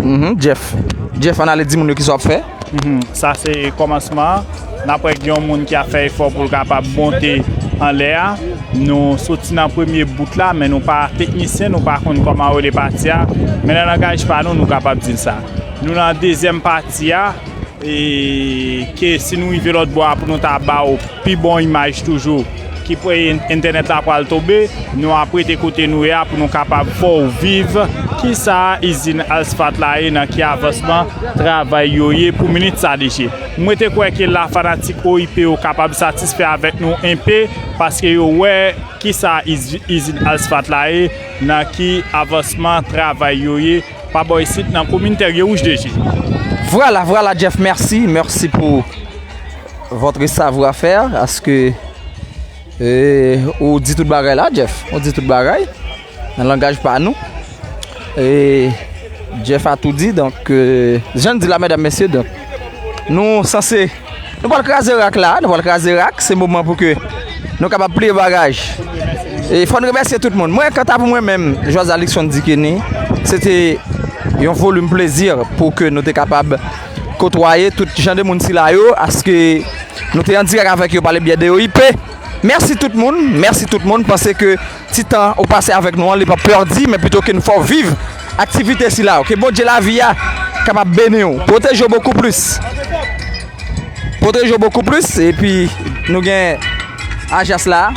Mhm, Jeff. Jeff, ann ale di moun yo kisa w ap fè. Mhm, sa se kòmansman an. N ap wè gen yon moun ki ap fè efò pou l kapab monte anlè a. Nou soti nan premye bout la, men nou pa teknisyen, nou pa konn kòman rele pati a. Men nan langaj pa nou, nou kapab di l sa. Nou nan dezyèm pati a, e ke si nou rive lòt bò a pou nou ta ba w pi bon imaj toujou, Ki pwen entènèt la pral tonbe, nou ap rete kote nou ye a pou nou kapab fè w viv kisa izin Alsfat la ye, nan ki avansman travay yo ye pou minit sa deje. Mwen te kwè ke la fanatik O I P yo kapab satisfè avèk nou enpe, paske yo wè kisa iz- izin Alsfat la ye, nan ki avansman travay yo ye pa bò isit nan komin Tèrye Wouj deje. Voilà, voilà, Jeff, merci. Merci pour votre savoir-faire. Aske e, ou di tout bagay la, Jeff. Ou di tout bagay nan langaj pa nou. E, Jeff a tou di, donk, e, jan n di la, medam, mesye, donk, nou sanse, nou pral kraze rak la, nou pral kraze rak, se moman pou ke nou kapab pliye bagaj. E fò n remèsye tout moun. Mwen, kanta pou mwen menm, Jòz Alikson Dikeni, se te yon volim plezi pou ke nou te kapab kotwaye tout jan de moun sila yo, aske nou te an dirèk avèk yo pa le byè de O I P. Mèsi tout moun, mèsi tout moun. Panse ke ti tan ou pase avèk nou an, li p ap pèdi, men pito ke n fè w viv aktivite sila yo. Ke Bondye lavi a kapab beni w, pwoteje w bokou plis. Pwoteje w bokou plis, epi nou gen Ajas la.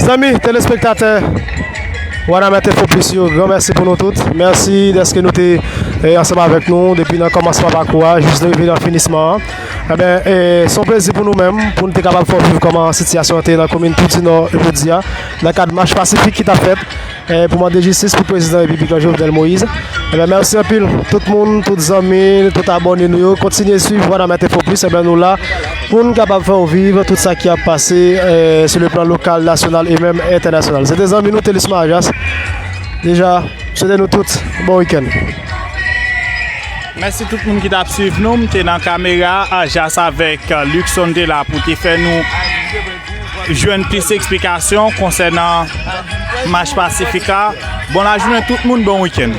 Zanmi telespektatè Wanament Info Plus yo, gran mèsi pou nou tout. Mèsi dèske nou te e, ansanm avèk nou depi nan kòmansman pakou a jis nou rive nan finisman an. Ebyen, e, se yon plezi pou nou menm, pou nou te kapab fè w viv kòman sitiyasyon an te ye nan komin Toudinò jodi a, nan kad mach pasifik ki t ap fèt e, pou mande jistis pou prezidan repiblik lan Jovenel Moïse. Ebyen, mèsi anpil tout moun, tout zanmi, tout abòne nou yo. Kontinye swiv Wanament Info Plus, ebyen, nou la pou n kapab fè w viv tout sa ki ap pase e, sou le plan lokal, nasyonal e menm entènasyonal. Se te zanmi nou, Telisma Ajas. Deja, swete nou tout bon wikenn. Mèsi tout moun ki t ap swiv nou. M te nan kamera, Ajas avèk Luckson te la pou te fè nou jwenn plis eksplikasyon konsènan mach pasifik la. Bon lajounen tout moun, bon wikenn.